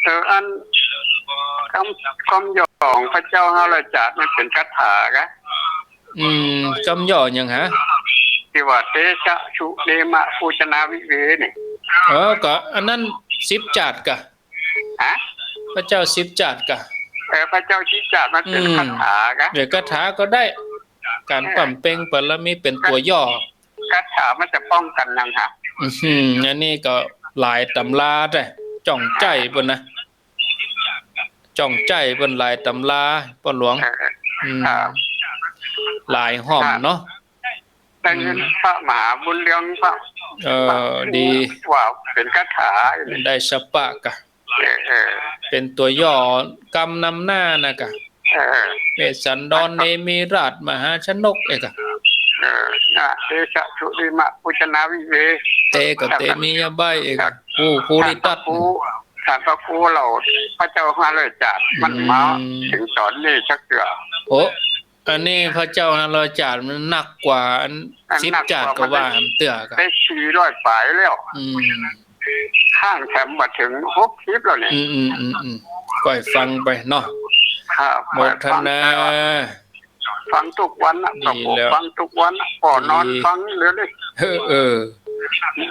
เออ อัน กำ กำย่อของพระเจ้าห้าร้อยจาดนี่เป๋นคาถากะ อืม กำย่อหยังหา ตี้ว่า เตชะชุติมะปูชนาวิเว นี่ เออ ก็อันนั้นสิบจาดกะ ฮะ พระเจ้าสิบจาดกะ เออ พระเจ้าสิบจาดมันเป๋น อืม คาถากะ เดี๋ยวคาถาก็ได้ ก๋าน เออ บำเพ็ญบารมีเป๋นตั๋วย่อ คาถามันจะป้องกั๋นหยังหา อื้อหือ อันนี้ก็หลายต๋ำราแต๊ จ้องใจ๊เปิ้นนะ จ้องใจ๊เปิ้นหลายต๋ำรา ป้อหลวง เออ อืม ครับ หลายห้องเนาะ ได้ยิน อืม พระมหาบุญเรือง พระ เออ พระ ดี ว่าเป๋นคาถา ได้สะปะกะ เออ เออ เป๋นตั๋วย่อกำนำหน้านะกะ เออ เวสสันดร เนมิราช มหาชนก เอกะ เออ นะ เตชะชุติมะปูชนาวิเว เตก็เตมิยะใบ้ เอกะ ภู ภูริทัต ท่านพระครู ท่านพระครูเฮา พระเจ้าห้าร้อยจาด มันมา อืม เถิงต๋อนนี้จักเตื้อ โอ้ อันนี้พระเจ้าห้าร้อยจาดมันนักกว่าอัน อัน สิบจาดก็ว่า นักกว่ามันได้ หันเตื้อกะ ได้สี่ร้อยป๋ายแล้ว อืม ข้างแถมบ่เถิงหกสิบแล้วเนี่ย อืม อืม อืม อืม ก้อยฟังไปเนาะ ครับ โมทนา ฟังทุกวันนะ ดีแล้ว ฟังทุกวันนะ ก่อนนอน ดี ฟังเดี๋ยวนี้ เออ เออ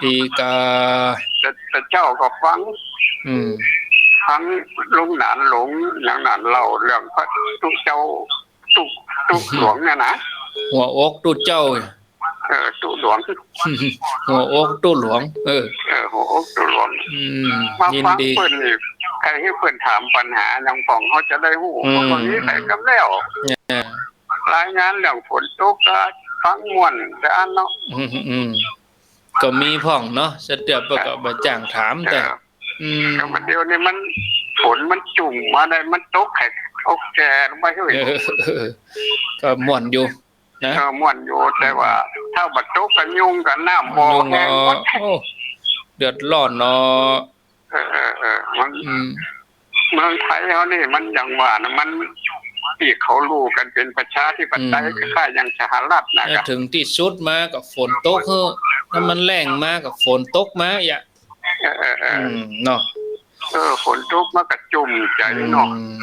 ดีกา แต่ แต่เจ๊าก็ฟัง อืม ฟังลุงหนานหลง อย่างนั้นเล่าเรื่องพระตุ๊เจ้า ตุ๊ ตุ๊หลวงเนี่ยนะ หัวอกตุ๊เจ้า เออ ตุ๊หลวง หัวอกตุ๊หลวง เออ เออ หัวอกตุ๊หลวง อืม มาฟัง ยินดี เปิ้นนี่ ใค่หื้อเปิ้นถามปัญหาหยังพ่อง เฮาจะได้ฮู้ อืม เพราะว่ามีใผกำแล้ว เออ รายงานเรื่องฝนตกก็ฟังม่วนแต่อันเนาะ อืม อืม ก็มีพ่องเนาะ สะเตียบก็บ่จ้างถามแต่ เออ อืม แต่ว่าเดี๋ยวนี้มัน ฝนมันจุ่มมาได้ มันตกแค่ตกแก่ลงไปเฮ้ย เออ ก็ม่วนอยู่นะ เออ ม่วนอยู่ แต่ว่าถ้าบ่ตกก็ยุ่งกับน้ำบ่อ ยุ่ง แห้งหมด เนาะ โอ้ เดือดร้อนเนาะ เออ เออ เออ มัน อืม เมืองไทยเฮานี่มันอย่างว่านะ มันตี้เขาฮู้กั๋นเป๋นประชาธิปไตย อืม คล้ายๆ อย่างสหรัฐนะ แล้ว ครับ เถิงตี้สุดมาก็ฝนตกเฮ้อ ถ้ามันแล้งมาก็ฝนตกมาอย่า เออ เออ เออ อืม เนาะ เออ ฝนตกมาก็จุ่มใจ๋เนาะ อืม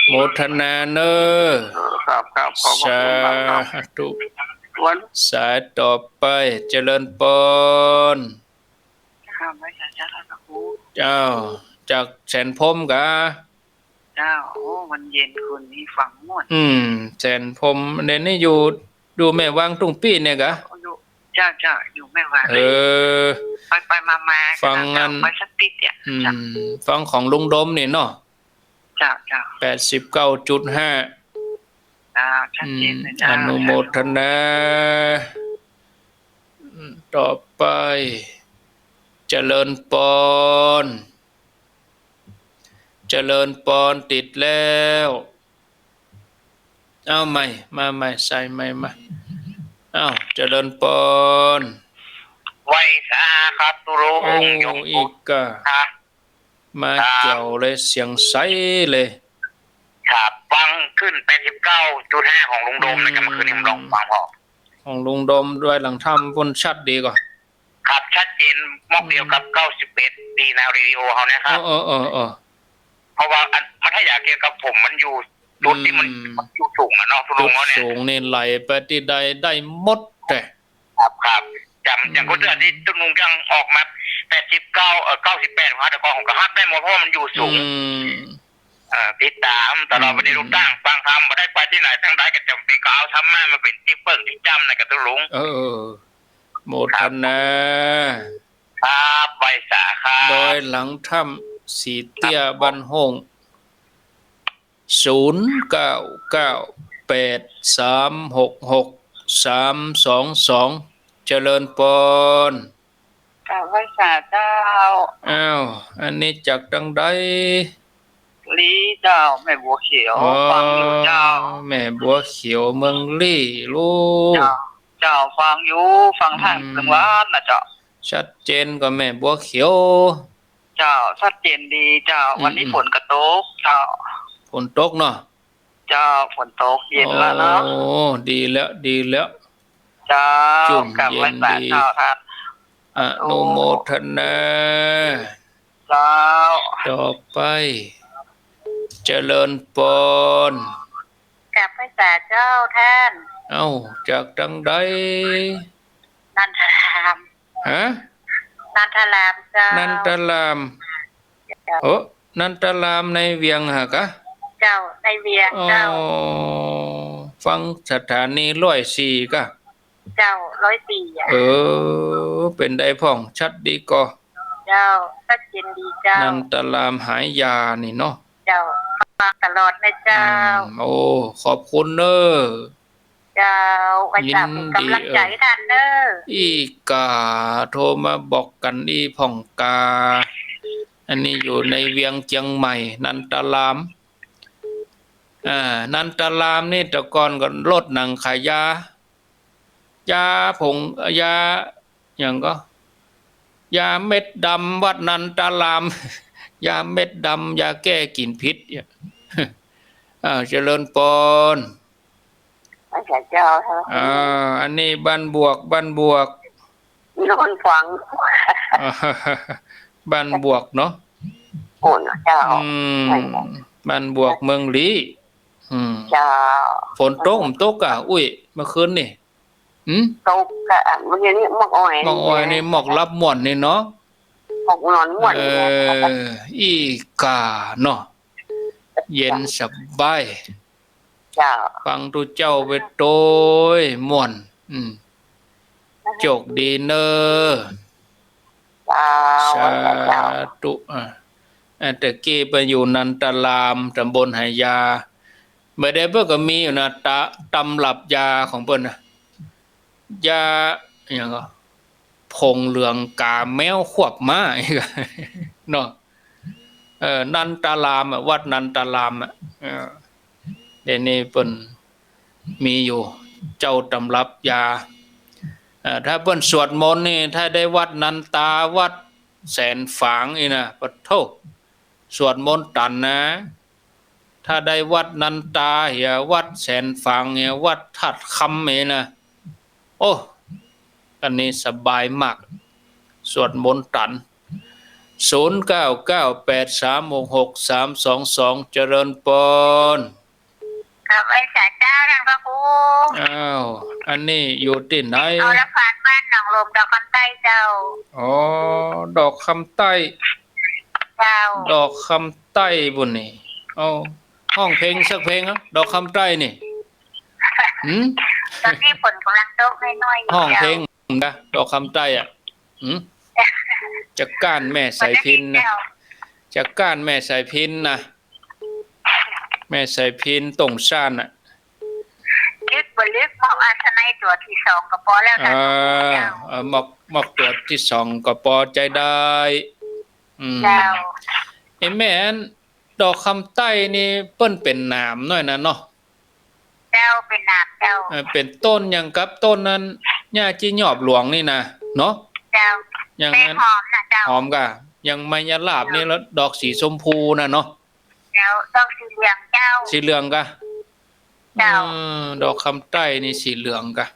โมทนาเน้อ เออ ครับ ครับ ขอบพระคุณมากครับ สาธุ วัน สายต่อไป เจริญปอน ค่ะ ไหว้สาธุ พระครู เจ้า จากแสนพรหมกา เจ้า โอ้ วันเย็นคืนนี้ฟังม่วน อืม แสนพรหม เดี๋ยวนี้อยู่ อยู่แม่วางตุ้งปี้เนี่ยกา อยู่ เจ้า เจ้า อยู่แม่วาง เออ ไปไปมามา ฟัง เจ้า อัน ไปสักติดเนี่ย อืม เจ้า ฟังของลุงดมนี่เนาะ เจ้า เจ้า แปดสิบเก้าจุดห้า อ่า ชัดเจนเลย อืม เจ้า อนุโมทนา อืม ต่อไป เจริญปอน เจริญปอน ติดแล้ว เอาใหม่ มาใหม่ ใส่ใหม่มา เอา เจริญปอน ไหว้สาครับ ตุ๊ลุง โอ้ ยม อีกกะ ครับ มา ครับ แจ๋วเลย เสียงใสเลย ครับ ฟังขึ้นแปดสิบเก้าจุดห้าของลุงดมนะครับ เมื่อคืนนี้ผมลองฟังพอ ของลุงดมด้วยหลังถ้ำปุ้นชัดดีกว่า ครับ ชัดเจน มอกเดียวกับ อืม เก้าสิบเอ็ด ดีนาวเรดิโอเขานะครับ เออ เออ เออ เออ เพราะว่าอัน มันถ้าอยากเกี่ยวกับผม มันอยู่จุดที่มัน อืม มันอยู่สูงอะเนาะ ตุ๊ลุง จุด เขาเนี่ย สูงนี่ไหลไปตี้ใดได้หมดแต่ ครับ ครับ จำ อย่าง อืม คนเดียวที่ตุ๊ลุงยังออกมา แปดสิบเก้า เอ่อ เก้าสิบแปด มาแต่ก่อนผมก็ฮับได้หมด เพราะว่ามันอยู่สูง อืม เอ่อ ติดต๋ามตลอด อืม วันนี้ลุงตั้งฟังธรรม บ่ได้ไปตี้ไหนตังใด ก็จ๋ำเป๋นก็เอาธรรมะมาเป๋นตี้เปิ้งตี้จ๋ำนะกับตุ๊ลุง เออ โมทนา ครับ ไหว้สาครับ ดอยหลังถ้ำ สีเตี้ย ครับ บ้านโฮ่ง ศูนย์เก้าเก้าแปดสามหกหกสามสองสอง เจริญปอน กราบไหว้สาเจ้า อ้าว อันนี้จากตังใด ลีเจ้า แม่บัวเขียว อ๋อ ฟังอยู่เจ้า แม่บัวเขียวเมืองลี้ลูก เจ้า เจ้า ฟังอยู่ ฟังท่าน อืม เพิ่นว่านะเจ้า ชัดเจนกว่าแม่บัวเขียว เจ้า ชัดเจนดีเจ้า อืม วันนี้ อืม ฝนก็ตกเจ้า ฝนตกเนาะ เจ้า ฝนตกเย็นแล้วเนาะ โอ้ ดีแล้ว ดีแล้ว เจ้า จุ่ม กราบไหว้สา เย็นดี เจ้าท่าน อนุโมทนา เจ้า ต่อไป เจริญปอน กราบไหว้สาเจ้าท่าน เอ้า จากตังใด นันทาราม ฮะ นันทารามเจ้า นันทาราม เจ้า โอ้ นันทารามในเวียงหากะ เจ้า ในเวียงเจ้า อ๋อ ฟังสถานีร้อยสี่กะ เจ้า ร้อยสี่อะ เออ เป๋นใดพ่อง ชัดดีก่อ เจ้า ชัดเจนดีเจ้า นันทารามหายานี่เนาะ เจ้า ฟังตลอดนะเจ้า อืม โอ้ ขอบคุณเน้อ เจ้า ไหว้สา ยินดี เป๋นก๋ำลังใจ๋ เออ ท่านเน้อ อี้ก่า โทรมาบอกกั๋นอี้พ่องกา อันนี้อยู่ในเวียงเจียงใหม่ นันทาราม อ่า นันทารามนี่แต่ก่อนก็ลดหนังขายยา ยาผง ยา หยังก็ ยาเม็ดดำวัดนันทาราม ยาเม็ดดำ ยาแก้กลิ่นผิดเนี่ย อ่า เจริญปอน ไหว้สาเจ้า อ่า อันนี้บ้านบวก บ้านบวก นอนฟัง บ้านบวกเนาะ โอ้เนาะเจ้า อืม บ้านบวกเมืองลี้ อืม เจ้า ฝนตก บ่ตกอะ อุ้ย เมื่อคืนนี่ หืม ตกอะ เมื่อกี้นี่หมอกอ้อย หมอกอ้อยนี่ หมอกหลับม่วนนี่เนาะ หมอกนอนม่วน เออ อี้ก่าเนาะ เย็นสบาย เจ้า ฟังตุ๊เจ้าไปโตยม่วน อืม โจคดีเน้อ เจ้า สาธุ อ่ะ อ่ะ แต่กี้ไปอยู่นันทาราม ตำบลหายา บ่าเดี่ยวเปิ้นก็มีอยู่นะ ตะ ตำรับยาของเปิ้นนะ ยา หยังก็ ผงเหลืองกาแมวควบม้า เนาะ เออ นันทารามอะ วัดนันทารามอะ เออ เดี๋ยวนี้เปิ้นมีอยู่ เจ้าตำรับยา เอ่อ ถ้าเปิ้นสวดมนต์นี่ ถ้าได้วัดนันตา วัดแสนฝางนี่นะ ปะโธ่ สวดมนต์ตันนะ ถ้าได้วัดนันตาเหีย วัดแสนฝางเหีย วัดธาตุคำเหียนะ โอ้ อันนี้สบายมาก สวดมนต์ตัน ศูนย์เก้าเก้าแปดสามหกหกสามสองสอง เจริญปอน กราบไหว้สาเจ้าท่านพระครู อ้าว อันนี้อยู่ตี้ไหน อรพันธ์ บ้านหนองลม ดอกคำใต้เจ้า อ๋อ ดอกคำใต้ เจ้า ดอกคำใต้ปุ้นนี่ เอา ฮ้องเพลงสักเพลงอะ ดอกคำใต้นี่ หืม ตอนนี้ฝนก่ำลังตกน้อยๆ อยู่ ฮ้องเพลง เจ้า นะ ดอกคำใต้อะ หืม จะก้านแม่สายพิณนะ เจ้า จะก้านแม่สายพิณนะ แม่สายพิณ ตงซ่านน่ะ ลึกบ่ลึก มอกอาสนัยตั๋วตี้สองก็ปอแล้ว เออ เจ้า เออ มอก มอกตั๋วตี้สองก็ปอใจ๊ได้ อืม เจ้า ไอ้แม่อัน ดอกคำใต้นี่เปิ้นเป๋นหนามน้อยนะเนาะ เจ้า เป๋นหนามเจ้า เออ เป๋นต้นอย่างกับต้นนั้น หญ้าจี้ยอบหลวงนี่นะ เนาะ เจ้า อย่างนั้น แป้งหอมนะเจ้า หอมก่ะ อย่างไมยราบนี่ เจ้า แล้วดอกสีชมพูน่ะเนาะ เจ้า ดอกสีเหลืองเจ้า สีเหลืองก่ะ เจ้า เออ ดอกคำใต้นี่สีเหลืองก่ะ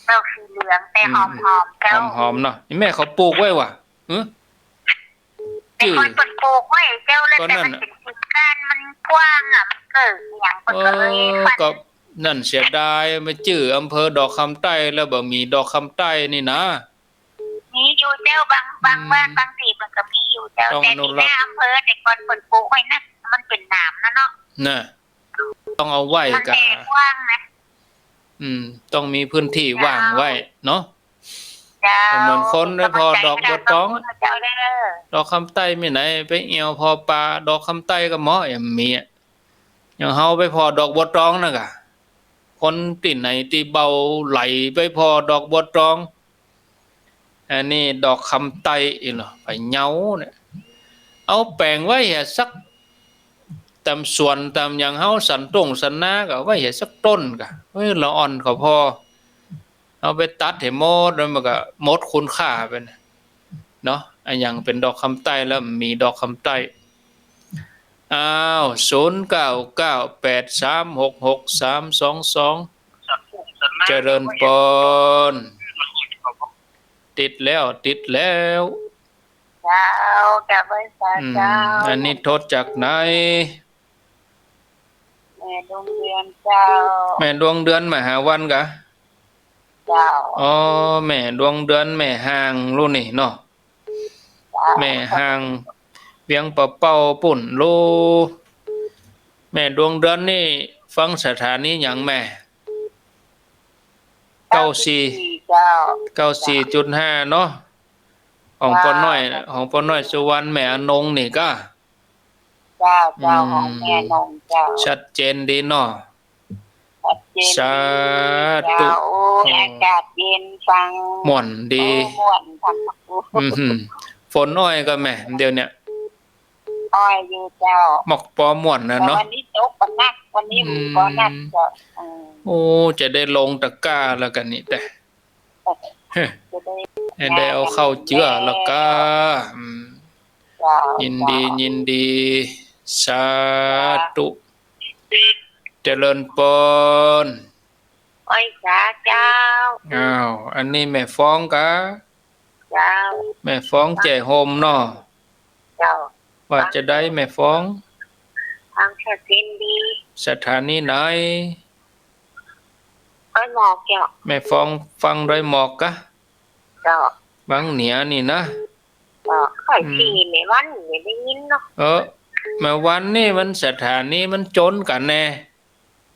ดอกสีเหลือง แต่ อืม หอมๆ เจ้า หอมๆ เนาะ นี่แม่เขาปลูกไว้ว่ะ หึ แต่ก่อนเปิ้นปลูกไว้เจ้า แล้ว ก็ แต่ นั่น มัน น่ะ เป๋นกิ่งก้านมันกว้างอะ มันเกิดอหยังเปิ้นก็เลย เออ ฟัน ก็นั่นเสียดาย มาจื้ออำเภอดอกคำใต้แล้วบ่มีดอกคำใต้นี่นะ มีอยู่เจ้า บาง บาง อืม บ้านบางตี้มันก็มีอยู่เจ้า ต้อง แต่ อนุรักษ์ ตี้หน้าอำเภอแต่ก่อนเปิ้นปลูกไว้นะ มันเป๋นหนามนะเนาะ น่ะ ต้องเอาไว้ มัน ก่ะ แตกกว้างนะ อืม ต้องมีพื้นตี้ว่างไว้เนาะ เจ้า เหมือนคนไปผ่อดอกบัวตอง เจ้า เจ้าเด้อ ดอกคำใต้มีไหน ไปแอ่วผ่อป่า ดอกคำใต้ก็เหมาะ แอ่มมีอะ อย่างเฮาไปผ่อดอกบัวตองนั่นก่ะ คนตี้ไหนตี้เบาไหลไปผ่อดอกบัวตอง อันนี้ดอกคำใต้อีกเนาะ พะเยาเนี่ย เอาแป๋งไว้เหียสัก ต๋ามสวนต๋ามอย่างเฮาสันต้งสันนาก็เอาไว้เหียสักต้นก่ะ เฮ้ย ละอ่อนก็ผ่อ เอาไปตัดเหียหมด แล้วมันก็หมดคุณค่าไปนะ เนาะ อะหยังเป๋นดอกคำใต้แล้วมีดอกคำใต้ อ้าว ศูนย์เก้าเก้าแปดสามหกหกสามสองสอง เจริญปอน ติดแล้ว ติดแล้ว เจ้า กราบไหว้สา อืม เจ้า อันนี้โทรจากไหน แม่ดวงเดือนเจ้า แม่ดวงเดือนมหาวันก่ะ เจ้า อ๋อ แม่ดวงเดือน แม่ฮ้างลูกนี่เนาะ เจ้า แม่ฮ้าง เวียงป่าเป้าปุ้นลูก แม่ดวงเดือนนี่ฟังสถานีหยังแม่ เก้าสี่ เก้าสี่ เจ้า เก้าสี่จุดห้า เนาะ ของป้อน้อย เจ้า ของป้อน้อยสุวรรณ แม่อนงนี่ก่ะ เจ้า เจ้า อืม ของแม่อนงเจ้า ชัดเจนดีเนาะ ชัดเจนดี สาธุ เจ้า โอ้ โอ้ อากาศเย็นฟัง ม่วนดี โอ้ ม่วนคัก อือหือ ฝนอ้อยก่อแม่ เดี๋ยวเนี่ย อ้อยอยู่เจ้า หมอกปอม่วนนะเนาะ แต่วันนี้ตกบ่นัก วันนี้ อืม บ่นักเจ้า อืม โอ้ จะได้ลงตะกร้าแล้วกั๋นนี่แต่ จะได้ ให้ได้เอาเข้าเจื้อแล้วก่ะ อืม เจ้า ยินดี เจ้า ยินดี สาธุ เจริญปอน ไหว้สาเจ้า อ้าว อันนี้แม่ฟ้องก่ะ เจ้า แม่ฟ้องแจ้ห่มเนาะ เจ้า ว่าจะได้แม่ฟ้อง ฟังชัดเจนดี สถานีไหน ดอยหมอกเจ้า แม่ฟ้องฟังดอยหมอกก่ะ เจ้า วังเหนือนี่นะ เจ้า ข้อย อืม ตี้แม่วันนี่ได้ยินเนาะ เออ แม่วันนี่มันสถานีมันจนกั๋นแน่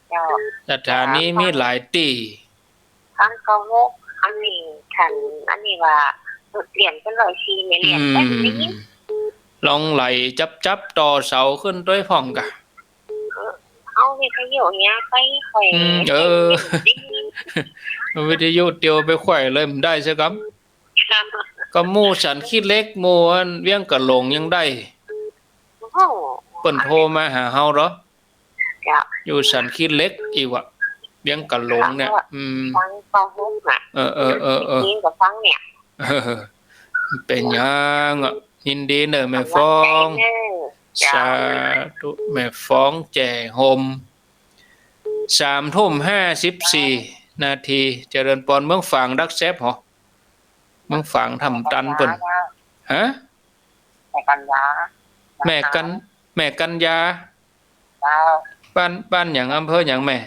เจ้า สถานีมีหลายตี้ ฟังเก้าหก อันนี้ท่าน อันนี้ว่า เหรียญเป๋นร้อยสี่ แม่เหรียญ อืม ได้ยิน ลองไหลจับๆ ต่อเสาขึ้นตวยพ่องก่ะ เออ เอาวิทยุเนี่ยไปแขวน อืม เออ ได้ยิน วิทยุเตียวไปแขวนเลย บ่ได้สักกำ ครับ ก็หมู่สันขี้เหล็ก หมู่อันเวียงกะหลงยังได้ โอ้โห เปิ้นโทรมาหาเฮาเหรอ เจ้า อยู่สันขี้เหล็กอีกว่ะ เวียงกะหลงเนี่ย อืม ฟังเก้าหกน่ะ เออ เออ เออ เออ จริงๆ ก็ฟังเนี่ย เออ เป๋นหยังอะ ยินดีเน่อแม่ฟ้อง ขอบใจเน่อ เจ้า สาธุ แม่ฟ้องแจ้ห่ม สามทุ่มห้าสิบสี่นาที เจริญปอน เมืองฝางดักแซบเหรอ เมืองฝางถ้ำตันเปิ้น ฮะ แม่กัญญา แม่กัญ แม่กัญญา เจ้า บ้าน บ้านหยัง อำเภอหยังแม่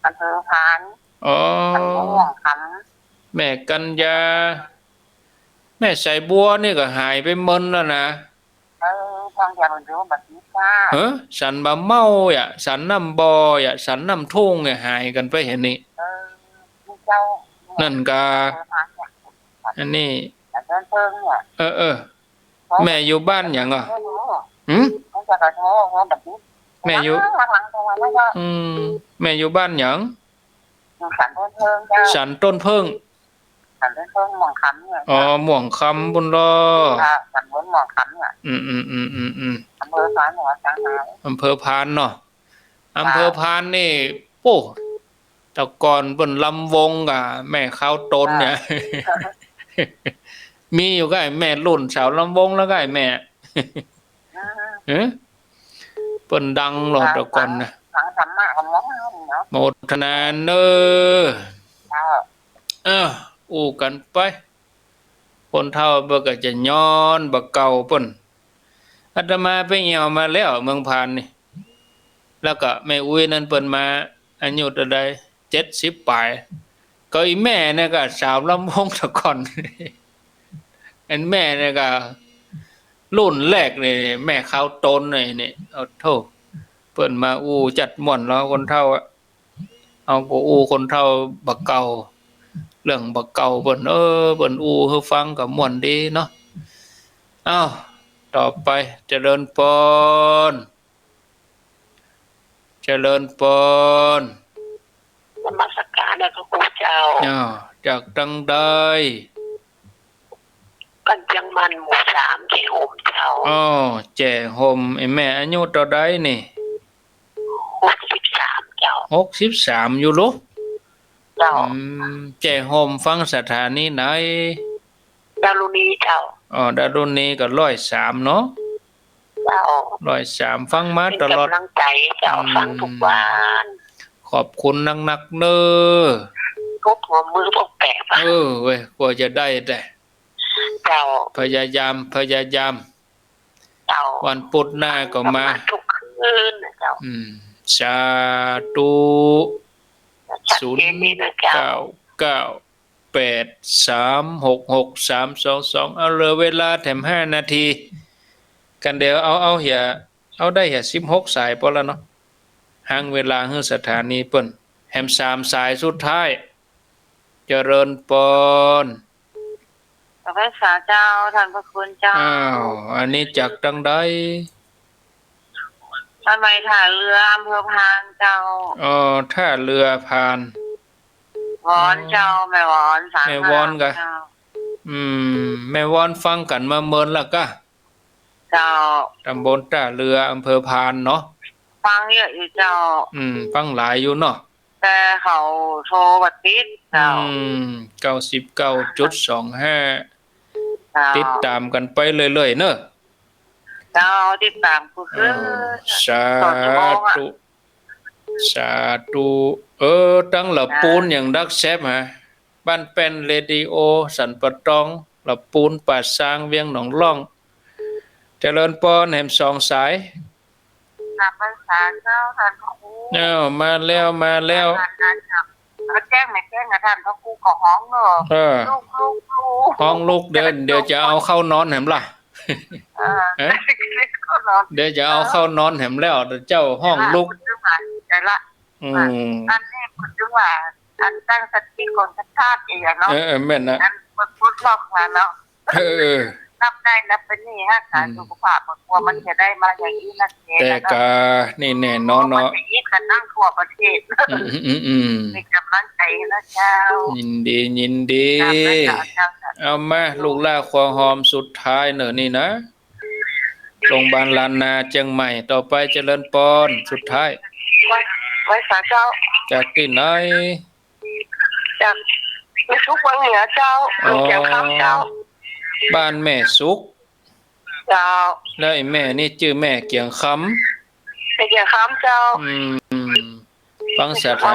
อำเภอพาน อ๋อ ตำบลม่วงคำ แม่กัญญา แม่สายบัวนี่ก็หายไปเมินแล้วนะ เออ เออ สันบ่าเม้าอะ สันน้ำบ่ออะ สันน้ำทุ่งอะ หายกั๋นไปเหียนี่ เออ นี่เจ้า นั่นก่า อันนี้ สันต้นเพิ่งเนี่ย เออ เออ แม่อยู่บ้านหยังก่อ หืม แม่อยู่ อืม แม่อยู่บ้านหยัง สันต้นเพิ่งเจ้า สันต้นเพิ่ง สันต้นเพิ่งม่วงคำเนี่ย อ๋อ ม่วงคำปุ้นลอ ค่ะ ตำบลม่วงคำเนี่ย อืม อำเภอพาน จังหวัดเจียงใหม่ อำเภอพานเนาะ อำเภอพานนี่ โอ้ แต่ก่อนเปิ้นลำวงกับแม่ขาวตนเนี่ย มีอยู่ก่อ แม่รุ่นสาวลำวงแล้วก่อแม่ เออ เปิ้นดังลอแต่ก่อนนะ ฟังธรรมะก็ม่วนเนาะ โมทนาเน้อ เจ้า เออ อู้กั๋นไป คนเฒ่าเปิ้นก็จะย้อนบ่าเก่าเปิ้น อาตมาไปเอี่ยวมาแล้วเมืองพานนี่ แล้วก็แม่อุ๊ยนั้นเปิ้นมาอายุเต้าใด เจ็ดสิบป๋าย ก็อีแม่เนี่ยก็สาวลำวงแต่ก่อน อันแม่เนี่ยก็รุ่นแรกเลย แม่ขาวตนเลยเนี่ย โอ้โธ่ เปิ้นมาอู้จัดม่วนลอคนเฒ่าอะ เฮาก็อู้คนเฒ่าบ่าเก่า เรื่องบ่าเก่าเปิ้น เออ เปิ้นอู้หื้อฟังก็ม่วนดีเนาะ เอ้า ต่อไป เจริญปอน เจริญปอน นมัสก๋านนะพระครูเจ้า อ้าว จากตังใด บ้านเจียงมัน หมู่สาม แจ้ห่มเจ้า อ้อ แจ้ห่ม ไอ้แม่อายุเต้าใดนี่ หกสิบสามเจ้า หกสิบสามอยู่ลูก เจ้า อืม แจ้ห่มฟังสถานีไหน ดารุณีเจ้า อ๋อ ดารุณีก็ร้อยสามเนาะ เจ้า ร้อยสาม ฟังมาตลอด เป๋นก๋ำลังใจ๋เจ้า อืม ฟังกู้วัน ขอบคุณนักๆ เน้อ กบหัวมือปกแปะ เออ เว้ย กว่าจะได้แต่ เจ้า พยายาม พยายาม เจ้า วันพุธหน้าก็มา ฟังธรรมะทุกคืนนะเจ้า อืม สาธุ ชัดเจนดีนะเจ้า ศูนย์ เก้า เก้า แปด สาม หก หก สาม สอง สอง เอา เหลือเวลาแถมห้านาที กันเดี๋ยวเอา เอาเหีย เอาได้เหีย สิบหกสายปอละเนาะ หังเวลาหื้อสถานีเปิ้น แถมสามสายสุดท้าย เจริญปอน ขอพรรษาเจ้า ท่านพระคุณเจ้า อ้าว อันนี้จากตังใด บ้านใหม่ท่าเรือ อำเภอพานเจ้า อ๋อ ท่าเรือพาน วอนเจ้า อ๋อ แม่วอน สาม แม่วอนกะ พระรามเจ้า อืม แม่วอนฟังกั๋นมาเมินละกะ เจ้า ตำบลต้าเรือ อำเภอพานเนาะ ฟังเยอะอยู่เจ้า อืม ฟังหลายอยู่เนาะ แต่เขาโทรบ่ติดเจ้า อืม เก้าสิบเก้าจุดสองห้า เจ้า ติดต๋ามกั๋นไปเรื่อยๆ เน้อ เจ้า ติดต๋ามกู้คืน เออ สาธุ ต่อชั่วโมงอะ สาธุ เออ ตังละปูน เจ้า อย่างดักแซบฮะ บ้านแป้นเรดิโอ สันป่าตอง ละปูน ป่าซาง เวียงหนองล่อง เจริญปอนแหมสองสาย กราบพรรษาเจ้า ท่านพระครู อ้าว มาแล้ว มาแล้ว มาแจ้ง มาแจ้งกับท่านพระครูก็ฮ้องเนาะ เออ ลูก ลูก ลูก ฮ้องลูก เดี๋ยว เดี๋ยวจะเอาเข้านอนแหมล่ะ เออ เอ๊ะ เข้านอน เดี๋ยวจะเอาเข้านอนแหมแล้ว เจ้าฮ้องลูก เดี๋ยวละ อืม อันนี้ผมถึงว่า อันตั้งสติก่อนสักชาติเองเนาะ เออ เออ แม่นนะ อันปลดล็อกมาเนาะ เออ นับได้นับเป็นนี่ฮะ อืม สุขภาพ กลัวมันจะได้มาอย่างนี้นะ แต่กะนี่แน่นอนเนาะ มันจะยิดกันตั้งทั่วประเทศ อืม อืม อืม อืม เป็นกำลังใจนะเจ้า ยินดี ยินดี ครับ เจ้า เจ้า เอามา ลูกหล้าครัวหอมสุดท้ายเนอะนี่นะ โรงพยาบาลล้านนาเจียงใหม่ ต่อไปเจริญปอน สุดท้าย ไหว้ ไหว้สาเจ้า จากตี้ไหน จากแม่สุขวังเหนือเจ้า อ๋อ เมืองเจียงคำเจ้า บ้านแม่สุข เจ้า แล้วไอ้แม่นี่จื้อแม่เกียงคำ แม่เกียงคำเจ้า อืม ฟังสถา